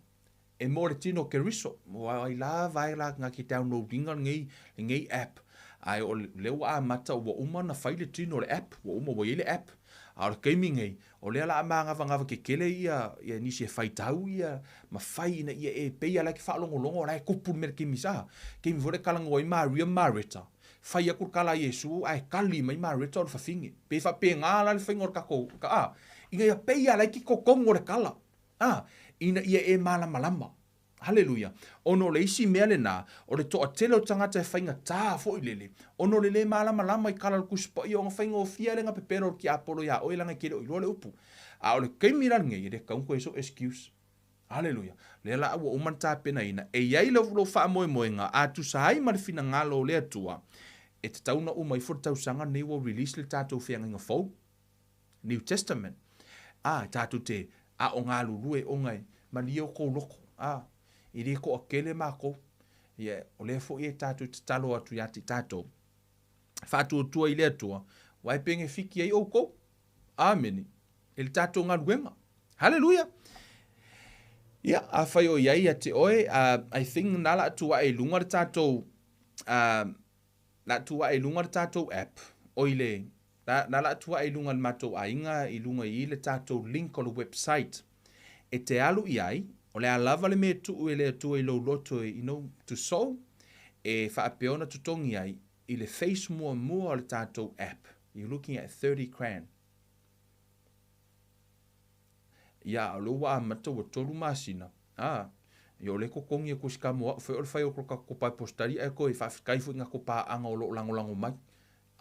e mo le tino Keriso. Mo ai lava ai la nga ki download inga lenei app. Ae o lea ua amata ua uma na fai le tino o le app, ua uma ua i ai le app. A o le taimi nei, o lea la magavagava kekele ia nisi e faitau ia ma fai ina ia e pei ala ke faalogologo la e kupu le mea le taimi sa. Taimi foi le talanoa ai Maria ma Mareta. Fai atu le tala a Iesu ae kali mai Mareta o le fafine. Pe faapena la le faiga o le tatou a ina ia pei ala i ki totonu o le tala. A ina ia e malamalama. Haleluia. Ona o le isi mea lena, o le toatele o tagata e faigata foi lele, ona o le le malamalama i tala o le Tusi Paia ona faigofie le pepelo o le tiapolo ia oe leaga e te le o iloa le upu. A o le taimi la lenei, e le tatau ona toe so excuse. Haleluia. Lea la ua uma ona tapenaina. E i ai lou faamoemoega, a tusa ai ma le finagalo o le Atua, e tatau ona uma ifo le tausaga lenei ua release le tatou feagaiga fou. New Testament. A, tatou te a o galulue ona e malie o kou loko. A, e le toatele makou. Ia, o lea foi e tatou tatalo atu ia te tatou. Faatuatua i le Atua, ua e penefiti ai oukou. Amene. E le tatou galuega. Haleluia. Ia, afai o i ai ia te oe, I think na la atu ae i luga le tatou, la atu ae i luga le tatou app, o i le, na la atu ae i luga le matou aiga, i luga i le tatou link o le website. E te alu i ai, o le a lava le mea tuu e le Atua i lou loto e, to sow, e faapea ona totogi ai, i le face muamua o le tatou app. You're looking at 30 grand. Ia, o le ua amata ua 3 masina. Ah, ia o le totogi e kusi ka mo au, fai o le fai o ko Bible study ae koe faafetai foi ngā ko pāanga o lo lagolago mai.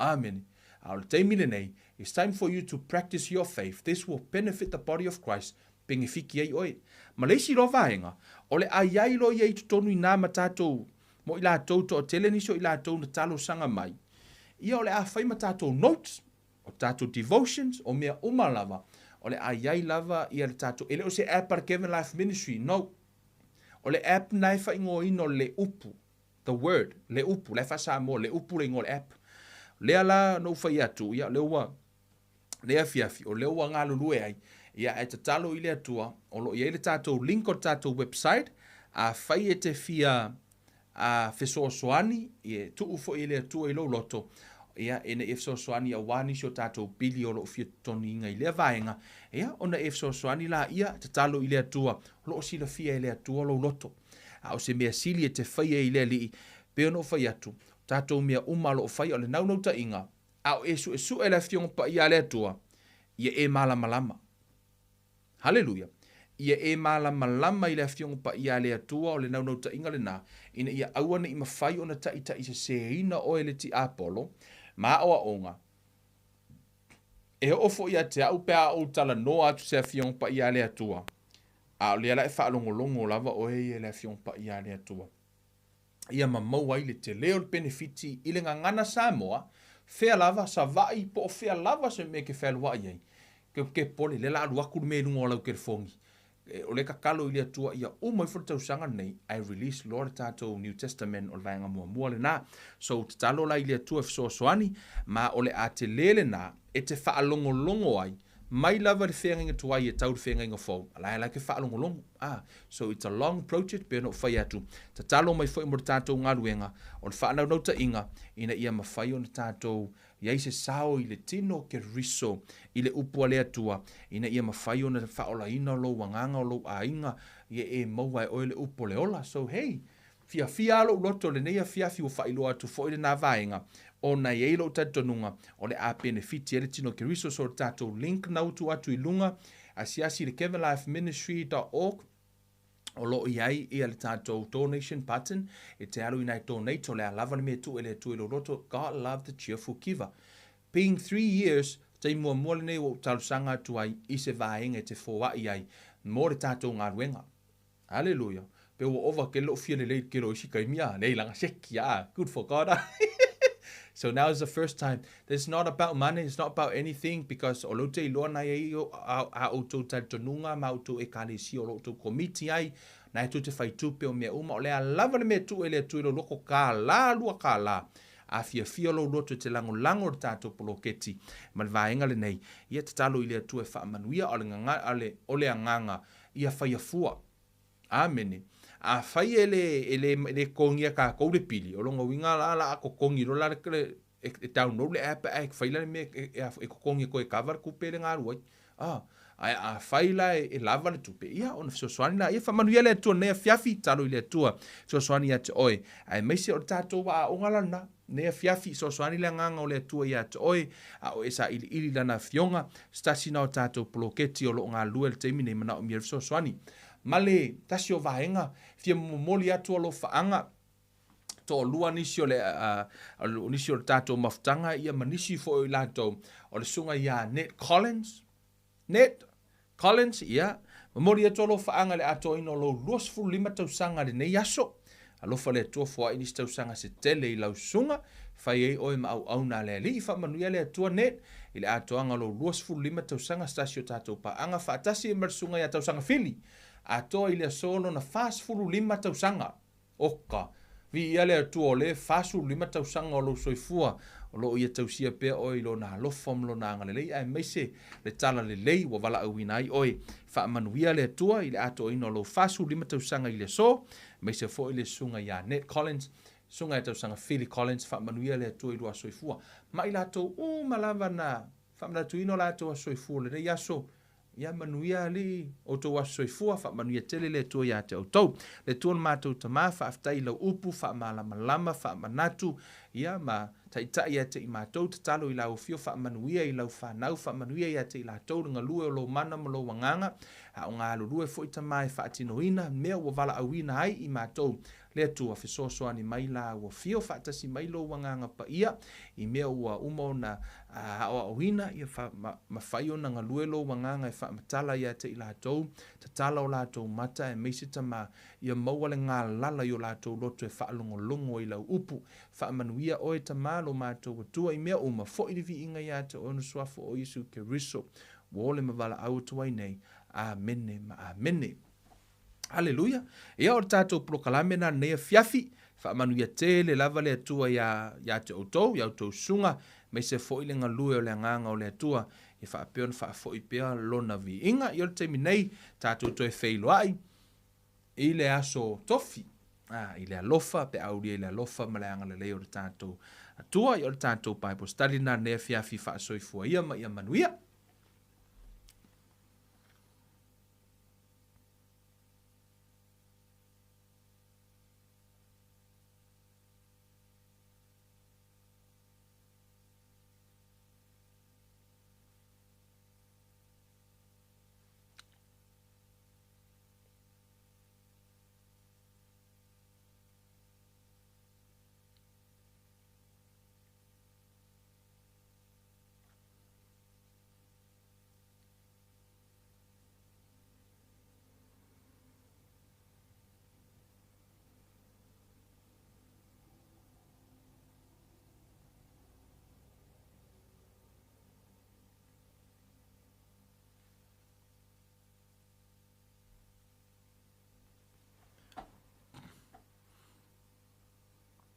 Amen. A o le taimi lenei, it's time for you to practice your faith. This will benefit the body of Christ. Penefiti ai oe. Ma le isi loa vaega, o le ai ai loa ia i totonu i nā ma tatou, mo i latou toatele nisi o i latou na talosaga mai. Ia o le a fai ma tatou notes, o tatou devotions, o mea uma lava, o le ai ai lava ia le tatou, e le o se app a le Kevin Life Ministry, no. O le app na e faaigoaina o le upu, the word, le upu, la e faa-Samoa, le upu le igoa o le app. Lea la na ou fai atu, ia lea ua, le afiafi, o lea ua galulue ai, ia e tatalo i le Atua, o lo o i ai le tatou link o le tatou website, afai e te fia a fesoasoani, e tuu foi i le Atua i lou loto, ia ina ia fesoasoani auā nisi o tatou pili o lo o fia totogiina i lea vaega, ia ona e fesoasoani la ia, tatalo i le Atua, o lo o silafia e le Atua lou loto. A o se mea sili e te faia i le Alii, pe ona ou fai atu, tatou mea uma o lo o fai o le naunautaiga, a o e suesue le Afioga Paia a le Atua, ia e malamalama. Haleluia. Ia e malamalama i le Afioga Paia a le Atua o le naunautaiga lena, ina ia aua ne i mafai ona taitaiseseina oe le tiapolo, ma aoaoga. E oo foi ia te au pe a ou talanoa atu se Afioga Paia a le Atua. A o lea la e faalogologo lava oe ia i le Afioga Paia a le Atua, ia ma maua ai le tele o le penefiti i le gagana Samoa, fea lava, Savaii po o fea lava se mea e te fealuai ai, ke ke pole, lea la alu atu le mea i luga o lau telefoni. O le tatalo i le Atua ia uma ifo le tausaga lenei, ae release loa le tatou New Testament o le vaega muamua lena. So tatalo la i le Atua e fesoasoani, ma o le a tele lena e te faalogologo ai, mai lava le feagaiga tuai e tau le feagaiga fou, a la e ke faalogologo. Ah, so it's a long project pe no fai atu. Tatalo mai foi mo le tatou galuega, o le faanaunautaiga, ina ia mafai ona tatou i ai se sao i le tino Keriso i le upu a le Atua, ina ia mafai ona faaolaina lou agaga o lou aiga, ia e maua e oe le upu o le ola. So hey, fiafia lou loto lenei afiafi ua faailoa atu foi lena vaega, ona e i ai lou talitonuga o le a penefiti ai le tino Keriso. So le tatou link na utu atu i luga, asiasi le kevinlifeministry.org, o lo o i ai ia le tatou donation button e te alu ina e donate o le a lava le mea tuu e le Atua i lou loto. God love the cheerful giver. Being 3 years, taimi muamua lenei ua ou talosaga atu ai i se vaega e te foai ai mo le tatou galuega. Hallelujah. Pe ua ova ke lou fia lelei ke lo isi kaimi a nei langa seki a good for God. So now is the first time. It's not about money, it's not about anything, because o lou te iloa na ai a outou talitonuga ma outou ekalesia o lo outou komiti ai na e tou te faitupe o mea uma o le a lava le mea tuu e le Atua i lou loko kālā lua kālā a fiafia lou loto e te lagolago le tatou poloketi ma le vaega lenei ia tatalo i le Atua e faamanuia o le, o le agaga ia faia fua. Amene. A fai e le, e le, e le kogia kākou le pili, o longa uiga la la a kokogi lo la le, e download le app e fai la le mea e kokogi e koe kava le tupe le galu ai. Ah, ae a fai la e lava le tupe, ia ona fesoasoani la ia faamanuia le Atua nei afiafi talo i le Atua fesoasoani ia te oe. Aemaise o le tatou aoga lana nei afiafi fesoasoani le agaga o le Atua ia te oe a o e sailiili lana afioga se tasi na o tatou poloketi o loo galulue le taimi nei manaomia le fesoasoani. Ma le tasi o vaega fia momoli atu alofaaga toalua nisi o le nisi o le tatou mafutaga ia ma nisi foi o i latou o le susuga ia Ned Collins. Ned Collins, ia momoli atu alofaaga le atoaina o lou 25 tausaga lenei aso. Alofa le Atua foai nisi tausaga se tele i lau susuga, fai ai oe ma auauna a le Alii. Faamanuia le Atua Ned i le atoaga o lou 25 tausaga se tasi o tatou paaga faatasi ma le susuga ia Tausaga Fili atoa i le aso lona 45 tausaga. Oka viia le Atua o le 45 tausaga o lou soifua o loo ia tausia pea oe i lona alofa ma lona agalelei aemaise le tala lelei ua valaauina ai oe. Faamanuia le Atua i le atoaina o lou 45 tausaga i le aso, aemaise foi le susuga ia Ned Collins, susuga ia Tausaga Philly Collins. Faamanuia le Atua i lua soifua ma i latou uma lava na faamanatuina o latou aso soifua lenei aso. Ia manuia alii outou aso soifua, faamanuia tele le Atua ia te outou. Le Atua le matou Tamā, faafetai i lau upu faamalamalama faamanatu ia ma taitai ia te i matou. Tatalo i lau afio faamanuia i lau fanau, faamanuia ia te i latou le galue o lou mana ma lou agaga a o galulue foi Tamā e faatinoina mea ua valaauina ai i matou. Le Atua fesoasoani mai lau afio faatasi mai lou agaga paia i mea ua uma ona aoaoina ia mafai ona galue lou agaga e faamatala ia te i latou tatala o latou mata aemaise Tamā ia maua le galala i o latou loto e faalogologo i lau upu. Faamanuia oe Tamā lo matou Atua i mea uma foi le viiga ia te oe ona suafa o Iesu Keriso ua ole ma valaau atu ai nei. Amene ma amene. Aleluia. Ia o le tatou polokalame na nei afiafi faamanuia tele lava le Atua ia ia te outou ia outou susuga aemaise foi le galue o le agaga o le Atua e faapea ona faafoi pea lona viiga. Ia o le taimi nei tatou toe feiloai i le aso tofi i le alofa pe aulia i le alofa ma le agalelei o le tatou Atua. Ia o le tatou Bible study na nei afiafi faasoifua ia ma ia manuia.